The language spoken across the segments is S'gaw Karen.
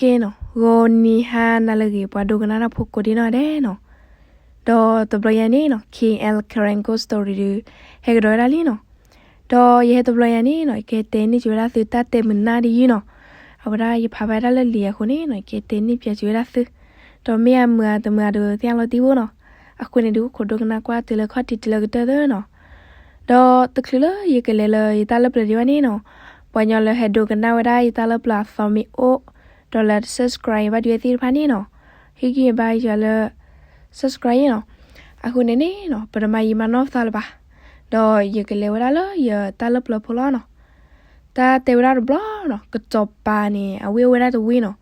ကဲနီၤ, ဂီၤနံၤဟါနၤလၢအဂ့ၤ ပှၤဒိကနၣ်တၢ်ဖိကိးဒံနီၢ်ဒဲးနီၤ. ဒီးတဘျီညါန့ၣ်နီၤ K L Karen Ghost Story ဒုး ဟဲကဒီးဝဲဒၣ်လံနီၤ. ဒီးယဟဲတဘျီညါန့ၣ်နီၤ ယကတဲန့ၢ်စၢၤဝဲဒၣ်သုတၢ်တဲမုာ်နၢ်တယုၢ်နီၤ. အဝဲဒၣ်ယဖးဘၣ်တၢ်လၢလံာ်အဃိန့ၣ်နီၤ ယကတဲန့ၢ်ပၠးစၢၤဝဲဒၣ်သု. ဒီးမ့ၢ်အမုာ်အတမုာ်အဒုးသ့ၣ်ညါလီၤတံၢ်ဖိနီၤ. အဃိန့ၣ်ဒုး အိၣ်ခိးဒိကနၣ်ကွၢ်တုၤလၢခီၣ်ထံးတုၤလၢကတၢၢ်သ့နီၤ. ဒီးတချုးလၢယကလဲၤလၢယတၢ်လၢပျၢၤဒံးဘၣ်န့ၣ်နီၤ, ပှၤကညီလၢဟဲဒိကနၣ်ဝဲဒၣ်ယတၢ်လၢပျၢၤအသီမ့ၢ်အိၣ် ဒီးလၢ subscribe ဘၣ်ဒံးဝဲသ့ၣ်တဖၣ်န့ၣ်နီၤ, ဟ့ၣ်ဂံၢ်ဘါယၤလၢ subscribe နီၤ. အဃိန့ၣ်န့ၣ်နီၤ ပတမၤယံာ်မၤနီၢ်ပသးလၢၤဘၣ်. ဒီးယကလဲၤဝဲဒၣ်လၢယတၢ်လၢပျၢၤဖိလီၤနီၤ. တၢ်တဲဝဲဒၣ်တဘျီနီၤ, ကစီၤပၤန့ၣ် အဝ့ၢ်အိၣ်ဝဲဒၣ်တဝ့ၢ်နီၤ.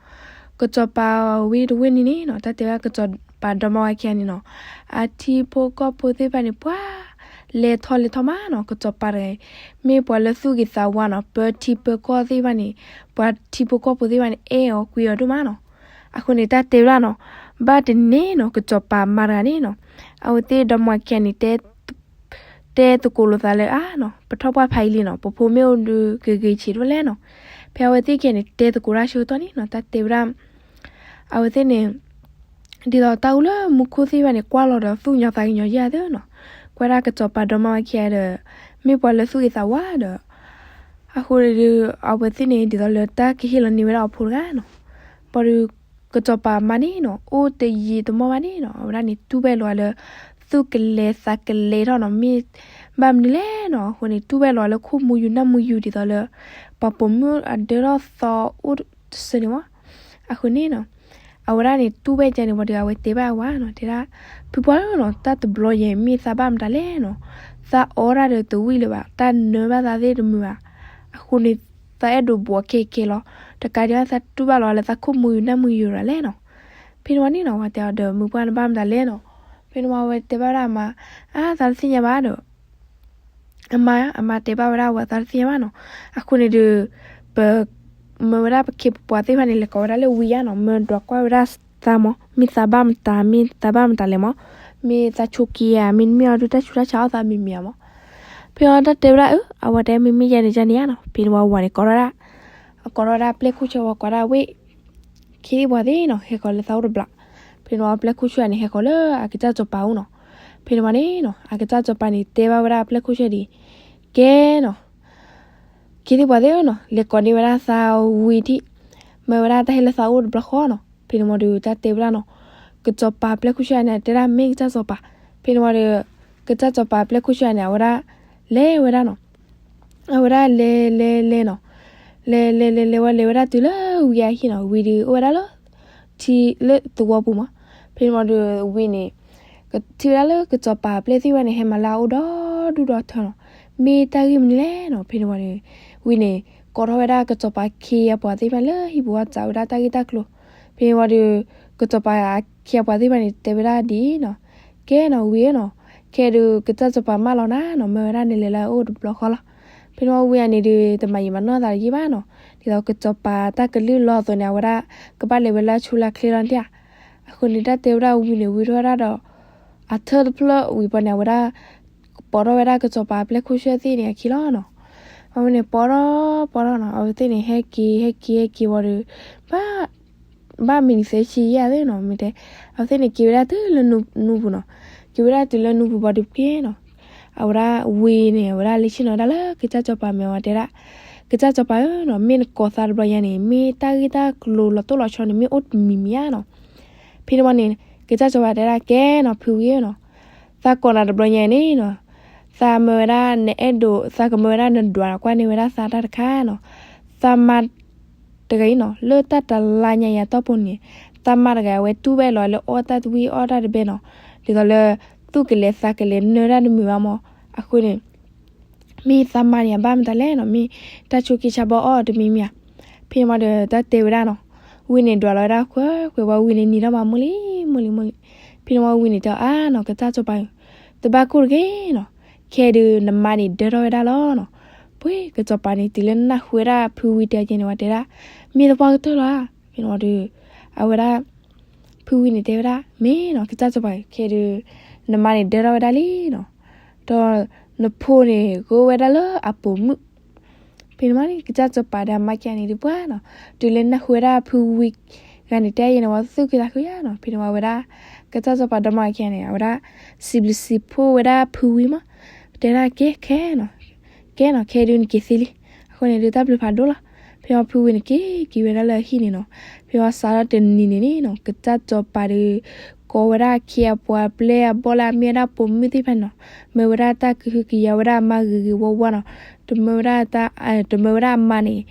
ကစီၤပၤဝ့ၢ်တဝ့ၢ်န့ၣ်န့ၣ်နီၤ တၢ်တဲဝဲဒၣ်ကစီၤပၤဒီမါဝၤခံဂၤန့ၣ်နီၤ, အထံဖိကီၢ်ဖိသ့ၣ်တဖၣ်န့ၣ် ပှၤလဲၤထီၣ်လဲၤထီၣ်မးနီၤ. ကစီၤပၤတဂၤအံၤ မ့ၢ်ပှၤလၢသူၣ်ဂ့ၤသးဝါနီၤ, ပၢထံပၢကီၢ်သ့ၣ်တဖၣ်န့ၣ်, ပှၤထံဖိကီၢ်ဖိသ့ၣ်တဖၣ်န့ၣ် အဲၣ်အီၤကွံအီၤဒိၣ်မးနီၤ. အဃိန့ၣ် တၢ်တဲဝဲဒၣ်နီၤ, ဘၣ်တနံၤနီၤ ကစီၤပၤမါတဂၤန့ၣ်နီၤ, အဝဲသ့ၣ်ဒီမါဝၤခံဂၤန့ၣ် တဲသကိးလိာ်သးလၢအါနီၤ, ပထီၣ်ပှၢ်ဖးယံာ်လံနီၤ, ပဖိမ့ၢ်အိၣ်ဒုးကဂ့ၤဆံးတဖၣ်လဲၣ်နီၤ. ဖဲအဝဲသ့ၣ်ခံဂၤန့ၣ် တဲသကိးတၢ်ဆၢကတီၢ်န့ၣ်နီၤ တၢ်တဲဝဲဒၣ် အဝဲသ့ၣ်န့ၣ် ဒ်သိးတၢ်အိၣ်လၢမူခိၣ်သ့ၣ်တဖၣ်န့ၣ် ကွၢ်လီၤဒီးသူၣ်ကညီၤသးကညီၤယဲၢ်သ့နီၤ. ကွၢ်ဒၣ်ကစီၤပၤဒီမါဝၤခံဂၤဒီး မ့ၢ်ပှၤလၢသူၣ်ဂ့ၤသးဝါဒီး အဃိန့ၣ်ဒုး အဝဲသ့ၣ်န့ၣ် ဒ်သိးလၢတၢ်ကဟ့ၣ်လီၤန့ၢ်ဝဲဒၣ်အဖိတဂၤနီၤ. ဘၣ်ဒီး ကစီၤပၤမါန့ၣ်နီၤ အိၣ်တယံာ်တမီၢ်ဘၣ်န့ၣ်နီၤ အဝဲဒၣ်န့ၣ် တူၢ်ဘၣ်လီၤလၢ သူၣ်ကလဲၤသးကလဲၤထီၣ်နီၤ, မ့ၢ်ဘၣ်မနုၤလဲၣ်နီၤ. အဃိန့ၣ် တူၢ်ဘၣ်လီၤလၢခိၣ်မူယူၤနၢ်မူယူၤဒ်သိးလၢ ပှၤပိာ်မုၣ်အဒၢထီၣ်သီအိၣ်တစၢန့ၣ်မး. အဃိန့ၣ်နီၤ အဝဲဒၣ်န့ၣ် တူၢ်ဘၣ်ကဲန့ၣ်ဝံၤဒီး အဝဲတဲဘၣ်အဝၤနီၤ တဲဒၣ်, ဖုပှၢ်ဧၢနီၤ, တၢ်တဘျီယဲၢ်မ့ၢ်သးဘၣ်မတၤလဲၣ်နီၤ, သးအီၣ်တၢ်ဒီးတဝံၣ်လၢၤဘၣ်, တၢ်နၢဘၣ်သးသ့ၣ်တမုာ်ဘၣ်. အဃိန့ၣ် သးအဲၣ်ဒိးဘှီးခဲကဲလီၤ, တကးဒံးဘၣ် သးတူၢ်ဘၣ်လီၤလၢသးခိၣ်မူယူၤနၢ်မူယူၤဒ်လဲၣ်နီၤ. ဖဲန့ၣ်ဝံၤန့ၣ်နီၤ အဝၤတဲအီၤဒီး မုၢ်ပှၢ်နဘၣ်မတၤလဲၣ်နီၤ. ဖဲန့ၣ်ဝံၤအဝဲတဲဘၣ်ဝဲဒၣ်အမါ, အါ သးတသ့ၣ်ညါဘၣ်ဒီး အမါ, အမါတဲဘၣ်ဝဲဒၣ်အဝၤ သးတသ့ၣ်ညါဘၣ်နီၤ. အဃိန့ၣ်ဒီး ပ မၢဝဲဒၣ်ပခ့ပပှၤသ့ၣ်တဖၣ်န့ၣ် လဲၤကိးဝဲဒၣ်လၢဝံယါနီၤ, မၢဒွးကွၢ်ဝဲဒၣ်သးမး, မ့ၢ်သးဘၣ်မတၤ မ့ၢ်သးဘၣ်မတၤလဲၣ်မး, မ့ၢ်သးဆိးက့ဧါ, မ့တမ့ၢ်အီၤဒုးတၢ်ဆူးတၢ်ဆါအီၣ်သးမံၤမံၤဧါမး. ဖဲအီၤတၢ်တဲဝဲဒၣ်အၢ အဝၤတဲမ့မ့ၢ်ယဲန့ၣ်ယဲန့ၣ်ဧါနီၤ. ဖဲန့ၣ်ဝံၤအဝၤန့ၣ်ကိးထီၣ်ဝဲဒၣ်, အကိးထီၣ်ဝဲဒၣ်ပျဲၢ်ခိၣ်ဆၢဝံၤ ကိးဒၣ်ဝ့ၢ် ခ့သ့ၣ်ပှၤသ့ၣ်နီၤ ဟဲဃီၤလၢသးအိၣ်တဘျီ. ဖဲန့ၣ်ဝံၤပျဲၢ်ခိၣ်ဆၢန့ၣ် ဟဲဃီၤလၢအကစၢ်စီၤပၤအိၣ်နီၤ. ဖဲန့ၣ်ဝံၤန့ၣ်နီၤ အကစၢ်စီၤပၤန့ၣ် တဲဘၣ်ဝဲဒၣ်ပျဲၢ်ခိၣ်ဆၢဒ်အံၤ, ကဲနီၤ ခ့သ့ၣ်ပှၤသ့ၣ်နီၤ လဲၤကိးန့ၢ်ဝဲဒၣ်သးဝံၤထံၣ်, မၢဝဲဒၣ်တၢ်ဟ့ၣ်လၢသးအိၣ်တဘျီဃီနီၤ. ဖဲန့ၣ်ဝံၤဒီးတၢ်တဲဝဲဒၣ်နီၤ, ကစီၤပၤပျဲၢ်ခိၣ်ဆၢန့ၣ် တဲဒၣ်မ့ၢ်ကစၢ်စီၤပၤ. ဖဲန့ၣ်ဝံၤဒီး ကစၢ်စီၤပၤပျဲၢ်ခိၣ်ဆၢန့ၣ် အဝဲဒၣ် လဲၤဝဲဒၣ်နီၤ အဝဲဒၣ်လဲၤလဲၤလဲၤနီၤ, လဲၤလဲၤလဲၤလဲၤဝဲ လဲၤဝဲဒၣ်တုၤလၢဝံအဟံၣ်နီၤ, ဝံဒုးအိၣ်ဝဲဒၣ်လၢ ထံလၢသဝီပူၤမး. ဖဲန့ၣ်ဝံၤဒီးဝံန့ၣ် ကထံၣ်ဝဲဒၣ်လၢကစီၤပၤပျဲၢ်သ့ၣ်ဝဲန့ၣ် ဟဲမၤလၢအအိၣ်ဒီဒူၣ်ဒီထၢနီၤ. မ့ၢ်တၢ်ဂ့ၢ်မနုၤလဲၣ်နီၤ. ဖဲန့ၣ်ဝံၤဒီး ဝံန့ၣ် ကိးထီၣ်ဝဲဒၣ်ကစီၤပၤခ့အပှၤသ့ၣ်တဖၣ်လၢဟံၣ်ပူၤအီၣ်စးဝဲဒၣ်တၢ်ဂ့ၢ်တၢ်ကျိၤ. ဖဲန့ၣ်ဝံၤဒီး ကစီၤပၤခ့အပှၤသ့ၣ်တဖၣ်န့ၣ် တဲဝဲဒၣ်ဒ်အံၤနီၤ, ကဲနီၤဝံဧၢနီၤ, ခဲဒုးကစၢ်စီၤပၤမၢလီၤနၤနီၤ, မၢဝဲဒၣ်နလဲၤလၢအအိၣ်တဘျီဃီလီၤ. ဖဲန့ၣ်ဝံၤဝံန့ၣ်ဒုး တမၤယံာ်မၤနီၢ်သးတယံာ်ဘၣ်နီၤ, ဒ်သိးကစီၤပၤတၢ်ကလုၢ်လီၤအသိးန့ၣ် အဝဲဒၣ် ကဘၣ်လဲၤဝဲလၢအဆူလၢအချ့လီၤဒၣ်. အဃိန့ၣ် တၢ်တဲဝဲဒၣ်ဝံန့ၣ် ဝံထီၣ်ဝဲဒၣ်ဒီး အထၢၣ်တဖျၢၣ်ဝံၤပီၤန့ၣ် အဝဲဒၣ် ပိာ်ထီၣ်ဝဲဒၣ်ကစီၤပၤပျဲၢ်ခိၣ်ဆၢသ့ၣ်န့ၣ်အခံလီၤနီၤ. အဝဲန့ၣ် ပိာ်ထီၣ်ပိာ်ထီၣ်နီၤ, အဝဲသ့ၣ်န့ၣ် ဟဲက့ၤ ဟဲက့ၤ ဟဲက့ၤဝံၤဒီး ဘၣ် ဘၣ်မံးနံးသၢဆံယဲၢ်သ့ၣ်နီၤ, မ့ၢ်တဲ အဝဲသ့ၣ်န့ၣ် က့ၤဝဲဒၣ်တုၤလၢနူပူၤနီၤ, က့ၤဝဲဒၣ်တုၤလၢနူပူၤဘၣ်ဒုးက့ၤနီၤ, အဝဲဒၣ်ဝံန့ၣ် အဝဲဒၣ်လဲၤဆ့ၣ်နီၤဝဲဒၣ်လၢကစၢ်စီၤပၤမဲာ်ဝံၤတဲဒၣ်, ကစၢ်စီၤပၤဧၢနီၤ, မ့ၢ်နကိးသးတဘျီညါန့ၣ် မ့ၢ်တၢ်ဂ့ၢ်တၢ်ကျိၤလီၤတိၢ်လီၤဆီန့ၣ် မ့ၢ်အိၣ်တမံၤမံၤဧါနီၤ. ဖဲန့ၣ်ဝံၤန့ၣ် ကစၢ်စီၤပၤတဲဒၣ် ကဲနီၤ ဖုဝံဧၢနီၤ, သးကိးနၤတဘျီညါန့ၣ်နီၤ, သးမၢဝဲဒၣ်နအဲၣ်ဒိး သးကမၢဝဲဒၣ်နဒွးကွၢ်န့ၢ်ဝဲဒၣ်သးတၢ်တခါနီၤ, သးမါ တဂၤအံၤနီၤ လၢတၢ်တလါညါယၤတီၢ်ပူၤန့ၣ် သးမါတဂၤအဝဲတူၢ်ဘၣ်လီၤလၢအီၣ်တၢ်တဝံၣ်အီၣ်တၢ်တဘဲနီၤ, ဒ်သိးလၢ သူၣ်ကလဲၤသးကလဲၤနၢတၢ်တမုာ်ဘၣ်မး, အဃိန့ၣ် မ့ၢ်သးမါန့ၣ် အဘၣ်မတၤလဲၣ်နီၤ, မ့ၢ်တၢ်ဆိးက့ဆါဘီအီၣ်တမံၤမံၤဧါ. ဖဲန့ၣ်ဝံၤဒီးတၢ်တဲဝဲဒၣ်နီၤ, ဝံန့ၣ်ဒွးလီၤဝဲဒၣ်ခွဲးခွဲးဝံၤ ဝံန့ၣ်နံၤထီၣ်မး မုၢ်လံမုၢ်လံမုၢ်လံ. ဖဲန့ၣ်ဝံၤဝံန့ၣ်တဲအီၤ အါနီၤ ကစၢ်စီၤပၤဧၢ, တဘၣ်ကိၢ်တဂ့ၤနီၤ, ခဲဒုးနမါန့ၣ်ဒၢထီၣ်ဝဲဒၣ်လီၤနီၤ. ပှ့ၤကစီၤပၤန့ၣ်တုၤလၢနၢ်ဟူဝဲဒၣ်ဖုဝံတဲကဲန့ၣ်ဝံၤတဲဒၣ်, မ့ၢ်သပှၢ်ကတၢၢ်လီၤဧါ. ဖဲန့ၣ်ဝံၤဒီး အဝဲဒၣ် ဖုဝံန့ၣ်တဲဝဲဒၣ် မ့ၢ်နီၤ ကစၢ်စီၤပၤဧၢ, ခဲဒုး နမါန့ၣ်ဒၢထီၣ်ဝဲဒၣ်လံနီၤ, ဒီးနဖိန့ၣ်ဂိၢ်ဝဲဒၣ်လၢအပိာ်မုၣ်, ဖဲန့ၣ်ဝံၤန့ၣ် ကစၢ်စီၤပၤဒီးအမါခံဂၤန့ၣ်ဒုးပှၢ်နီၤ, တုၤလၢနၢ်ဟူဝဲဒၣ်ဖုဝံဂၤန့ၣ် တဲယဲန့ၣ် ဝံသူၣ်ခုသးခုယါနီၤ. ဖဲန့ၣ်ဝံၤဝဲဒၣ် ကစၢ်စီၤပၤဒီမါခံဂၤန့ၣ် အဝဲဒၣ် စံးဘျုးစံးဖှိၣ်ဝဲဒၣ်ဖုဝံမး, တဲဒၣ်ကဲခဲနီၤ, ကဲနီၤ ခဲဒုးနက့ၤသ့လံ. အဃိန့ၣ်ဒုးတၢ်ဘျုးဖးဒိၣ်လီၤ. ဖဲဝံၤဖုဝံန့ၣ်က့ၤက့ၤဝဲဒၣ်လၢအဟံၣ်န့ၣ်နီၤ. ဖဲဝံၤစးထီၣ်တနံၤန့ၣ်န့ၣ်နီၤ ကစၢ်စီၤပၤဒီး ကိးဝဲဒၣ်အခ့အပှၤပျဲၢ်အဘီၣ်လၢအမ့ၢ်ဝဲဒၣ်ပိာ်မုၣ်သ့ၣ်တဖၣ်န့ၣ်နီၤ, မၢဝဲဒၣ်တၢ်ကဟုကယာ်ဝဲဒၣ်အမါဂ့ၤဂ့ၤဝါဝါနီၤ, တမၢဝဲဒၣ်တၢ် တမၢဝဲဒၣ်အမါန့ၣ်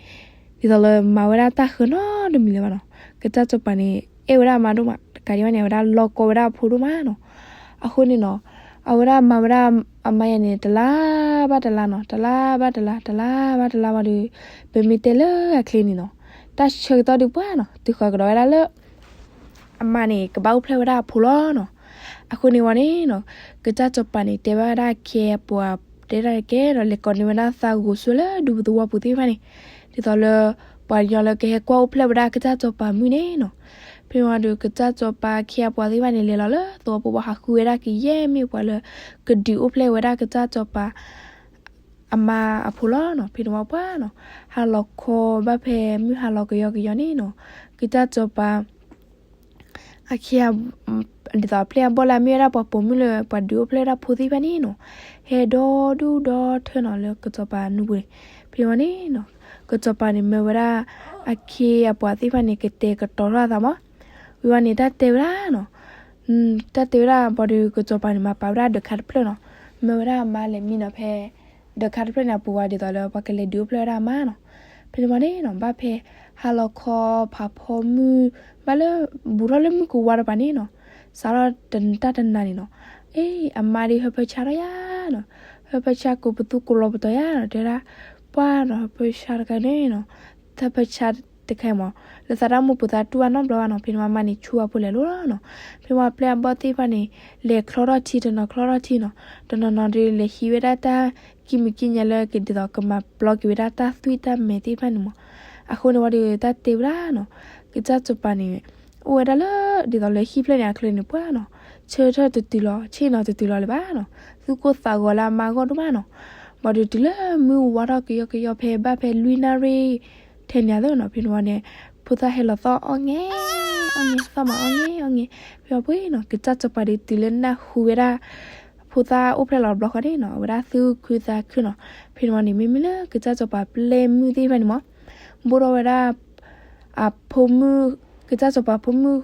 ဒ်သိးလၢမၤဝဲဒၣ်တၢ်ဃၢနီတမံၤလၢၤဘၣ်နီၤ. ကစၢ်စီၤပၤန့ၣ် အဲၣ်ဝဲဒၣ်အမါဒိၣ်မး တကးဒံးဘၣ်န့ၣ် အဝဲဒၣ်လီၤကီဝဲဒၣ်အဖိဒိၣ်မးနီၤ. အဃိန့ၣ်နီၤ အဝဲဒၣ်မၤဝဲဒၣ်အမါယၤန့ၣ် တလါဘၣ်တလါနီၤ, တလါဘၣ်တလါ တလါဘၣ်တလါဝံၤဒီး ပမ့ၢ်တဲလၢအချ့န့ၣ်နီၤ, တၢ်ဆၢကတီၢ်ဒုးပှၢ်နီၤ တုၤဃီၤကဒီးဝဲဒၣ်လၢ အမါန့ၣ် ကဘၣ်အိၣ်ဖျဲၣ်ဝဲဒၣ်အဖိလီၤနီၤ. အဃိန့ၣ်ဝံၤန့ၣ်နီၤ ကစၢ်စီၤပၤန့ၣ် တဲဘၣ်ဝဲဒၣ်အခ့အပှၤ တဲဒၣ်ကဲဒီး လဲၤကိးန့ၢ်ဝဲဒၣ်သးဂိၤဆူလၢဒူပူၤသဝီပူၤသ့ၣ်တဖၣ်န့ၣ်, ဒ်သိးလၢ ပှၤကညီလၢကဟဲကွၢ်အိၣ်ဖျဲၣ်ဝဲဒၣ်ကစၢ်စီၤပၤမုၣ်န့ၣ်နီၤ. ဖဲဝံၤဒီး ကစၢ်စီၤပၤအခ့အပှၤသ့ၣ်တဖၣ်န့ၣ် လဲၤလီၤလၢသဝီပူၤ ဘၣ်ဟးဃုဝဲဒၣ်ကယဲၢ်မ့ၢ်ပှၤလၢ ကဒုးအိၣ်ဖျဲၣ်ဝဲဒၣ်ကစၢ်စီၤပၤ အမါအဖိလီၤနီၤ. ဖဲန့ၣ်ဝံၤပှၢ်နီၤ ဟါလီၤခီဘၣ်ဖဲမုၢ်ဟါလီၤကယီကယီန့ၣ်နီၤ, ကစၢ်စီၤပၤ အခ့ ဒ်သိးအပျဲၢ်အဘီၣ်လၢအမ့ၢ်ဝဲဒၣ်ပှၤပိာ်မုၣ်လၢပှၤဒုးအိၣ်ဖျဲၣ်ဝဲဒၣ်ဖိသ့ၣ်တဖၣ်န့ၣ်နီၤ, ဟဲဒီဒူၣ်ဒီထၢနီၤလၢကစၢ်စီၤပၤအနူပူၤန့ၣ်. ဖဲဝံၤန့ၣ်နီၤ ကစၢ်စီၤပၤန့ၣ် မၢဝဲဒၣ်အခ့အပှၤသ့ၣ်တဖၣ်န့ၣ် ကတဲာ်ကတီၤထီၣ်အသးမး. ဝံၤဝံၤန့ၣ် တၢ်တဲဝဲဒၣ်နီၤ တၢ်တဲဝဲဒၣ်ဘၣ်ဒီး ကစၢ်စီၤပၤန့ၣ် မၤပာ်ဝဲဒၣ်ဒၢးခါတဖျၢၣ်နီၤ, မၢဝဲဒၣ်အမါလဲၤမံနီၤဖဲ ဒၢးခါတဖျၢၣ်န့ၣ်အပူၤဝံၤ ဒ်သိးလၢပှၤကလဲၤဒုးအိၣ်ဖျဲၣ်ဝဲဒၣ်အမါနီၤ. ဖဲန့ၣ်ဝံၤန့ၣ်နီၤ ဘၣ်ဖဲဟါလီၤခီဖးဖီမုၢ် ဘၣ်လၢ ဘူးထီၣ်လၢမုၢ်ကဝါတပၤန့ၣ်နီၤ, စးထီၣ်တၢ်တနၤန့ၣ်နီၤ, အ့ အမါဒ်ဟၢဖၢဆါထီၣ်ယါနီၤ, ဟၢဖၢဆါကိးပသူကိးလီၤပတီၤယါနီၤ, တဲဒၣ် ပှၢ်နီၤ ဟၢဖၢဆါတခါန့ၣ်နီၤ, ဟၢဖၢဆါတခါမး လၢသးတၢ်မိၣ်ပူၤသးတူၢ်အနီတဘျီဘၣ်နီၤ. ဖဲန့ၣ်ဝံၤအမါန့ၣ် ဆူအဖိလဲၤလိၤလီၤနီၤ. ဖဲန့ၣ်ဝံၤအပျဲၢ်အဘီၣ်သ့ၣ်တဖၣ်န့ၣ် လဲၤချီထီၣ်ထံတနီၤချီထီၣ်ထံနီၤ, တနီၤနီၤဒီးလဲၤဟံးဝဲဒၣ်တၢ်ကံၢ်မုၢ်ကံၢ်ညါလၢကဒ်သိးကမၤပျီက့ၤဝဲဒၣ်တၢ်သွံၣ်တၢ်မဲာ်သ့ၣ်တဖၣ်န့ၣ်မး. အဃိန့ၣ်ဝံၤဒီးတၢ်တဲဝဲဒၣ်နီၤ, ကစၢ်စီၤပၤန့ၣ် အိၣ်ဝဲဒၣ်လၢဒ်သိးလၢဟံၣ်ဖျၢၣ်န့ၣ်အချၢန့ၣ်ပှၢ်နီၤ, ဆၢထၢၣ်တတုၤလီၤ ဆ့ၣ်နီၤတတုၤလီၤလၢၤဘၣ်နီၤ, သူၣ်ကိၢ်သးဂီၤလၢအမါအဂီၢ်ဒိၣ်မးနီၤ. ဘၣ်ဒီးတုၤလၢမုၢ်ဝါထီၣ်ကယီကယီဖဲဘၣ်ဖဲလွံၢ်နၣ်ရံၣ် ထဲန့ၣ်အသိးနီၤ, ဖဲန့ၣ်ဝံၤန့ၣ် ဖိသၣ်ဟဲလီၤသီၣ်အီၣ်ငဲၤ အီၣ်ငဲၤ သီၣ်မးအီၣ်ငဲၤအီၣ်ငဲၤ, ဖဲဝံၤပှ့ၤနီၤ ကစၢ်စီၤပၤဒီးတုၤလၢနၢ်ဟူဝဲဒၣ် ဖိသၣ်အိၣ်ဖျဲၣ်လီၤဘျီဃီန့ၣ်နီၤ အဝဲဒၣ်သူၣ်ခုသးခုနီၤ. ဖဲန့ၣ်ဝံၤန့ၣ် မ့မ့ၢ်လၢကစၢ်စီၤပၤပျဲၢ်မုၣ်သ့ၣ်တဖၣ်န့ၣ်မး ဘိၣ်ထီၣ်ဝဲဒၣ် အဖိမုၣ် ကစၢ်စီၤပၤဖိမုၣ်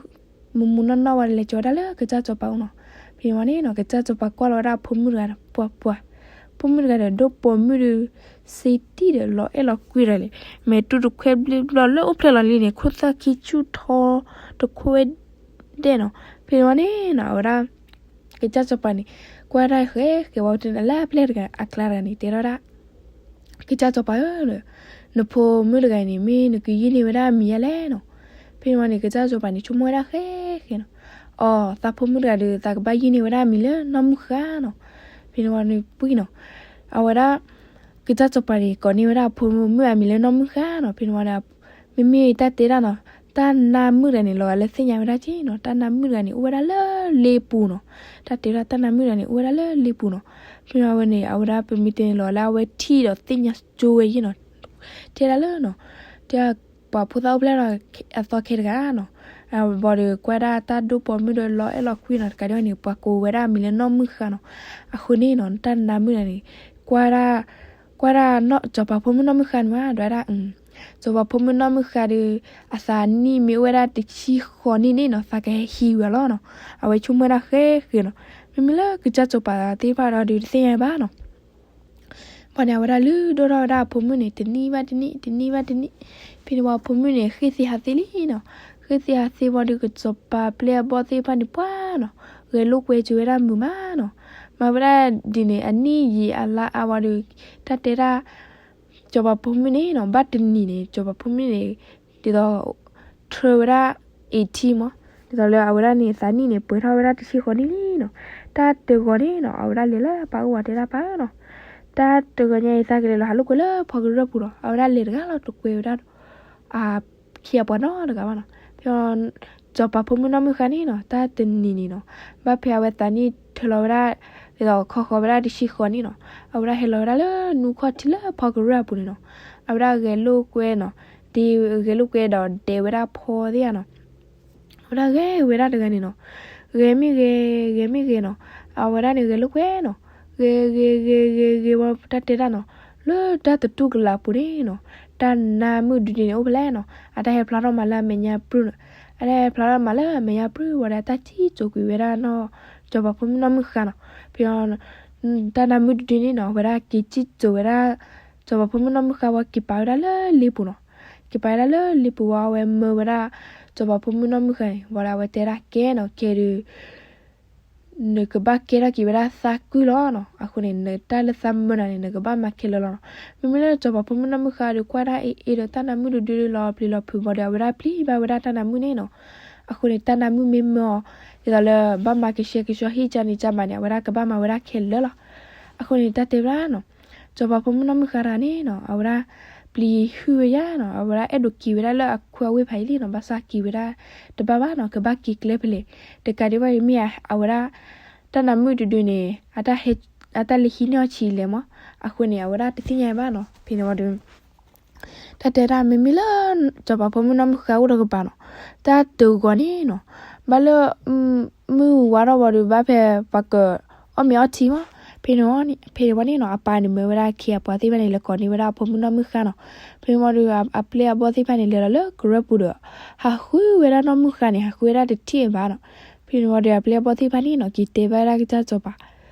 မုၢ်မုၢ်နီၢ်နီၢ်ဝဲလဲၤကၠီဝဲဒၣ်လၢကစၢ်စီၤပၤအအိၣ်နီၤ. ဖဲန့ၣ်ဝံၤန့ၣ်နီၤ ကစၢ်စီၤပၤကွၢ်လီၤဝဲဒၣ်အဖိမုၣ်တဂၤဒီး ပှၤပှၤ ဖိမုၣ်တဂၤဒီး ဒိၣ်ပိာ်မုၣ်ဒီး စ့တံၢ်ဒီးလီၤအဲၣ်လီၤကွံဒီးလဲၣ် မဲာ်တူၢ်တခွဲဘျ့ဘျီလၢအိၣ်ဖျဲၣ်လီၤလံန့ၣ် ခိၣ်သၣ်ခံဆူၣ်ထီတခွဲဒဲးနီၤ. ဖဲန့ၣ်ဝံၤန့ၣ်နီၤ အဝဲဒၣ် ကစၢ်စီၤပၤန့ၣ် ကွၢ်တၢ်ဃဲဃဲဝံၤတန့ၣ်လၢအပျဲၢ်တဂၤအကျါတဂၤန့ၣ် တဲထီၣ်ဒၣ် ကစၢ်စီၤပၤဧၢ, နဖိမုၣ်တဂၤအံၤန့ၣ် မ့ၢ်နကယုၢ်န့ၢ်ဝဲဒၣ်အမံၤဧါလဲၣ်နီၤ. ဖဲန့ၣ်ဝံၤန့ၣ် ကစၢ်စီၤပၤန့ၣ် ဆိကမိၣ်ဝဲဒၣ်ဃဲဃဲနီၤ, အိ သးဖိမုၣ်တဂၤဒီး သးကဘၣ်ယုၢ်န့ၢ်ဝဲဒၣ်အမံၤလၢနီၢ်မုၣ်ဃၢ်နီၤ. ဖဲန့ၣ်ဝံၤန့ၣ်ပှံၤနီၤ အဝဲဒၣ် ကစၢ်စီၤပၤန့ၣ် ကိးန့ၢ်ဝဲဒၣ်အဖိမုၣ်အမံၤလၢနီၢ်မုၣ်ဃၢ်နီၤ. ဖဲန့ၣ်ဝံၤန့ၣ် မ့မ့ၢ်တၢ်တဲဒၣ်နီၤ တၢ်နါမုၣ်တဂၤန့ၣ် လီၤဂာ်လၢသ့ၣ်ညါဝဲဒၣ်က့နီၤ, တၢ်နါမုၣ်တဂၤန့ၣ် အိၣ်ဝဲဒၣ်လၢလ့ပူၤနီၤ. တၢ်တဲဝဲဒၣ်တၢ်နါမုၣ်တဂၤန့ၣ် အိၣ်ဝဲဒၣ်လၢလ့ပူၤနီၤ. ဖဲန့ၣ်ဝံၤန့ၣ် အဝဲဒၣ်ပမ့ၢ်တဲန့ၣ် လီၤဂာ်လၢအဝဲထံၣ်ဒီးသ့ၣ်ညါကၠိဝဲယ့ၣ်နီၤ. တဲဒၣ်လၢနီၤ တဲ ပှၤဖိသၣ်အိၣ်ဖျဲၣ်လီၤအသီခဲတဂၤနီၤ. ဘၣ်ဒီးကွၢ်ဒၣ်တၢ်ဒိၣ်ပိာ်မုၣ်ဒီးလီၤအဲၣ်လီၤကွံနီၤ တကးဒံးဘၣ်န့ၣ် ပှၤကိးဝဲဒၣ်အမံၤလၢနီၢ်မုၣ်ဃၢ်နီၤ. အဃိန့ၣ်နီၤ တၢ်နါမုၣ်တဂၤန့ၣ် ကွၢ်ဒၣ် ကွၢ်ဒၣ် စီၤပၤဖိမုၣ်နီၢ်မုၣ်ဃၢ်န့ၣ်မး ဒွဲဒၣ် စီၤပၤဖိမုၣ်နီၢ်မုၣ်ဃၢ်ဒီး အသးနံၣ်မ့ၢ်အိၣ်ဝဲဒၣ်တဆံဃိးနံၣ်န့ၣ်နီၤ သးကဟဲဟံးဝဲလီၤနီၤ. အဝဲဆိကမိၣ်ဝဲဒၣ်ဃဲဃဲနီၤ. မ့မ့ၢ်လၢကစၢ်စီၤပၤသ့ၣ်တဖၣ်ဒီးဒုးတသ့ၣ်ညါဘၣ်နီၤ. ဘၣ်န့ၣ် အဝဲဒၣ်လုၢ်ဒိၣ်ထီၣ်ဝဲဒၣ်အဖိမုၣ်န့ၣ် တနံၣ်ဘၣ်တနံၣ် တနံၣ်ဘၣ်တနံၣ်. ဖဲန့ၣ်ဝံၤအဖိမုၣ်န့ၣ် ဃ့ၢ်သ့ဟးသ့လံနီၤ. ဃ့ၢ်သ့ဟးသ့ဝံၤဒီး ကစီၤပၤပျဲၢ်အဘီၣ်သ့ၣ်တဖၣ်န့ၣ် ပှၤနီၤ ဂဲၤလိာ်ကွဲစၢၤဝဲဒၣ်မုာ်မးနီၤ. မၤဝဲဒၣ်ဒ်န့ၣ် အနံၣ်ယံာ်အလါအါဝံၤဒီး တၢ်တဲဒၣ် စီၤပၤဖိမုၣ်န့ၣ်နီၤ ဘၣ်တနံၤန့ၣ် စီၤပၤဖိမုၣ်န့ၣ် ဒ်သိး ထၢဝဲဒၣ် eighteen မး, ဒ်သိးလၢအဝဲဒၣ်န့ၣ် သးနံၣ်န့ၣ် ပှဲၤထီၣ်ဝဲဒၣ်တဆံဃိးနံၣ်လံနီၤ. တၢ်တဂီၤန့ၣ်နီၤ အဝဲဒၣ်လဲၤလၢပၢ်အိၣ်ဝၤတဲဒၣ်ပၢ်နီၤ, တၢ်တဂီၤညါအံၤ သးကလဲၤလီၤဟးလိာ်ကွဲလၢဖီကရၢၢ်ပူၤဒီး အဝဲဒၣ်လဲၤတဂၤလီၤ တကွဲဝဲဒၣ် အခ့အပှၤနီတဂၤဘၣ်နီၤ. ဖဲ စီၤပၤဖိမုၣ်နီၢ်မုၣ်ဃၢ်န့ၣ်နီၤ တၢ်တနံၤန့ၣ်နီၤ ဘၣ်ဖဲအဝဲသးနံၣ်ထၢလီၤဝဲဒၣ် ဒ်သိးခီဃီၤဝဲဒၣ်တဆံဃိးနံၣ်နီၤ အဝဲဒၣ်ဟဲလီၤဝဲဒၣ်လၢနူခီၣ်ထံလၢဖီကရၢၢ်အပူၤန့ၣ်နီၤ. အဝဲဒၣ်ဂဲၤလိာ်ကွဲနီၤ, ဒ်ဂဲၤလိာ်ကွဲဒီးဒဲးဝဲဒၣ်ဖီသ့ၣ်ဧါနီၤ. အဝဲဒၣ်ဂဲၤဝဲဒၣ်တဂၤန့ၣ်နီၤ, ဂဲၤမ့ၢ်ဂဲၤ ဂဲၤမ့ၢ်ဂဲၤနီၤ, အဝဲဒၣ်န့ၣ်ဂဲၤလိာ်ကွဲနီၤ, ဂဲၤ ဂဲၤ ဂဲၤ ဂဲၤ ဂဲၤဝဲတၢ်တဲတၢ်နီၤ, လၢတၢ်သတူၢ်ကလာ်ပူၤန့ၣ်နီၤ, တၢ်နါမုၣ်ဒုဒုန့ၣ်အိၣ်ဖဲလဲၣ်နီၤ, အတၢ်ဟဲဖျါထီၣ်မးလၢအမဲာ်ညါပြူၢ်နီၤ, အတၢ်ဟဲဖျါထီၣ်မးလၢအမဲာ်ညါပြူၢ်ဝံၤဒီး တၢ်စံၣ်စိၤကွံာ်ဝဲဒၣ်နီၤ, စီၤပၤဖိမုၣ်နီၢ်မုၣ်ဃါနီၤ, ဖဲ တၢ်နါမုၣ်ဒုဒုန့ၣ်နီၤ အဝဲဒၣ်က့ၤစံၣ်စိၤဝဲဒၣ် စီၤပၤဖိမုၣ်နီၢ်မုၣ်ဃါဝံၤ က့ၤပာ်ဝဲဒၣ်လၢလ့ပူၤနီၤ, က့ၤပာ်ဝဲဒၣ်လၢလ့ပူၤဝံၤ အဝဲမၢဝဲဒၣ် စီၤပၤဖိမုၣ်နီၢ်မုၣ်ဃါန့ၣ် ဝံၤဒီးအဝဲတဲဒၣ်ကဲနီၤ, ခဲဒုး နကဘၣ်ကဲထီၣ်က့ၤဝဲဒၣ်သးကုၢ်လီၤနီၤ, အဃိန့ၣ် နတၢ်လၢသးမၢနၤန့ၣ် နကဘၣ်မၤခဲလၢာ်လီၤနီၤ. မ့မ့ၢ်လၢစီၤပၤဖိမုၣ်နီၢ်မုၣ်ဃါဒီးကွၢ်ဒၣ်အ့ၣ်အ့ၣ်ဒီးတၢ်နါမုၣ်ဒုဒုလီၤပျံၤလီၤဖုးဘၣ်ဒီး အဝဲဒၣ်ပျံၤဘၣ်ဝဲဒၣ်တၢ်နါမုၣ်န့ၣ်နီၤ, အဃိန့ၣ် တၢ်နါမုၣ်မ့ၢ်မၢအီၤ ဒ်သိးလၢဘၣ်မၤကဆှဲကဆှီဟံၣ်ကန့ၣ်ကမးန့ၣ် အဝဲဒၣ်ကဘၣ်မၤဝဲဒၣ်ခဲလၢာ်လီၤ. အဃိန့ၣ် တၢ်တဲဝဲဒၣ်နီၤ, စီၤပၤဖိမုၣ်နီၢ်မုၣ်ဃါတဂၤန့ၣ်နီၤ အဝဲဒၣ်ပျံၤဟုၣ်ဝဲယါနီၤ, အဝဲဒၣ်အဲၣ်ဒိးက့ၤဝဲဒၣ်လၢအခူအဝ့ၢ်ဖးအံၤလံနီၤ, ဘၣ်ဆၣ်က့ၤဝဲဒၣ်တဘၣ်ဘၣ်နီၤ, ကဘၣ်က့ၤကျဲဖဲလဲၣ်, တကးဒံးဘၣ်န့ၣ်မ့ၢ်အဝဲဒၣ် တၢ်နါမုၣ်ဒုဒုန့ၣ် အတၢ်လဲၤဟံးန့ၢ်အီၤဆံးလဲၣ်မး, အဃိန့ၣ် အဝဲဒၣ်တသ့ၣ်ညါဘၣ်နီၤ, ဖဲန့ၣ်ဝံၤဒီး တၢ်တဲဒၣ်မ့မ့ၢ်လၢ စီၤပၤဖိမုၣ်နီၢ်မုၣ်ဃါအိၣ်ဒီးကပၤနီၤ, တၢ်တဂီၤန့ၣ်နီၤ, ဘၣ်လၢ မုၢ်ဝါထီၣ်ဝံၤဒီး ဘၣ်ဖဲပှၤကအီၣ်မ့ၤအီထံမး, ဖဲန့ၣ်ဝံၤန့ၣ်နီၤ အပၢ်န့ၣ်မၢဝဲဒၣ်အခ့အပှၤသ့ၣ်တဖၣ်န့ၣ် လဲၤကိးန့ၢ်ဝဲဒၣ်အဖိမုၣ်နီၢ်မုၣ်ဃါနီၤ, ဖဲန့ၣ်ဝံၤဒီး အပျဲၢ်အဘီၣ်သ့ၣ်တဖၣ်န့ၣ် လဲၤလီၤလၢကရၢပူၤဒီး ဟးဃုဝဲဒၣ်နီၢ်မုၣ်ဃါန့ၣ် ဟးဃုဝဲဒၣ်တထံၣ်ဘၣ်နီၤ, ဖဲန့ၣ်ဝံၤဒီး အပျဲၢ်အဘီၣ်သ့ၣ်တဖၣ်န့ၣ်နီၤ က့ၤတဲဘၣ်ဝဲဒၣ်ကစၢ်စီၤပၤ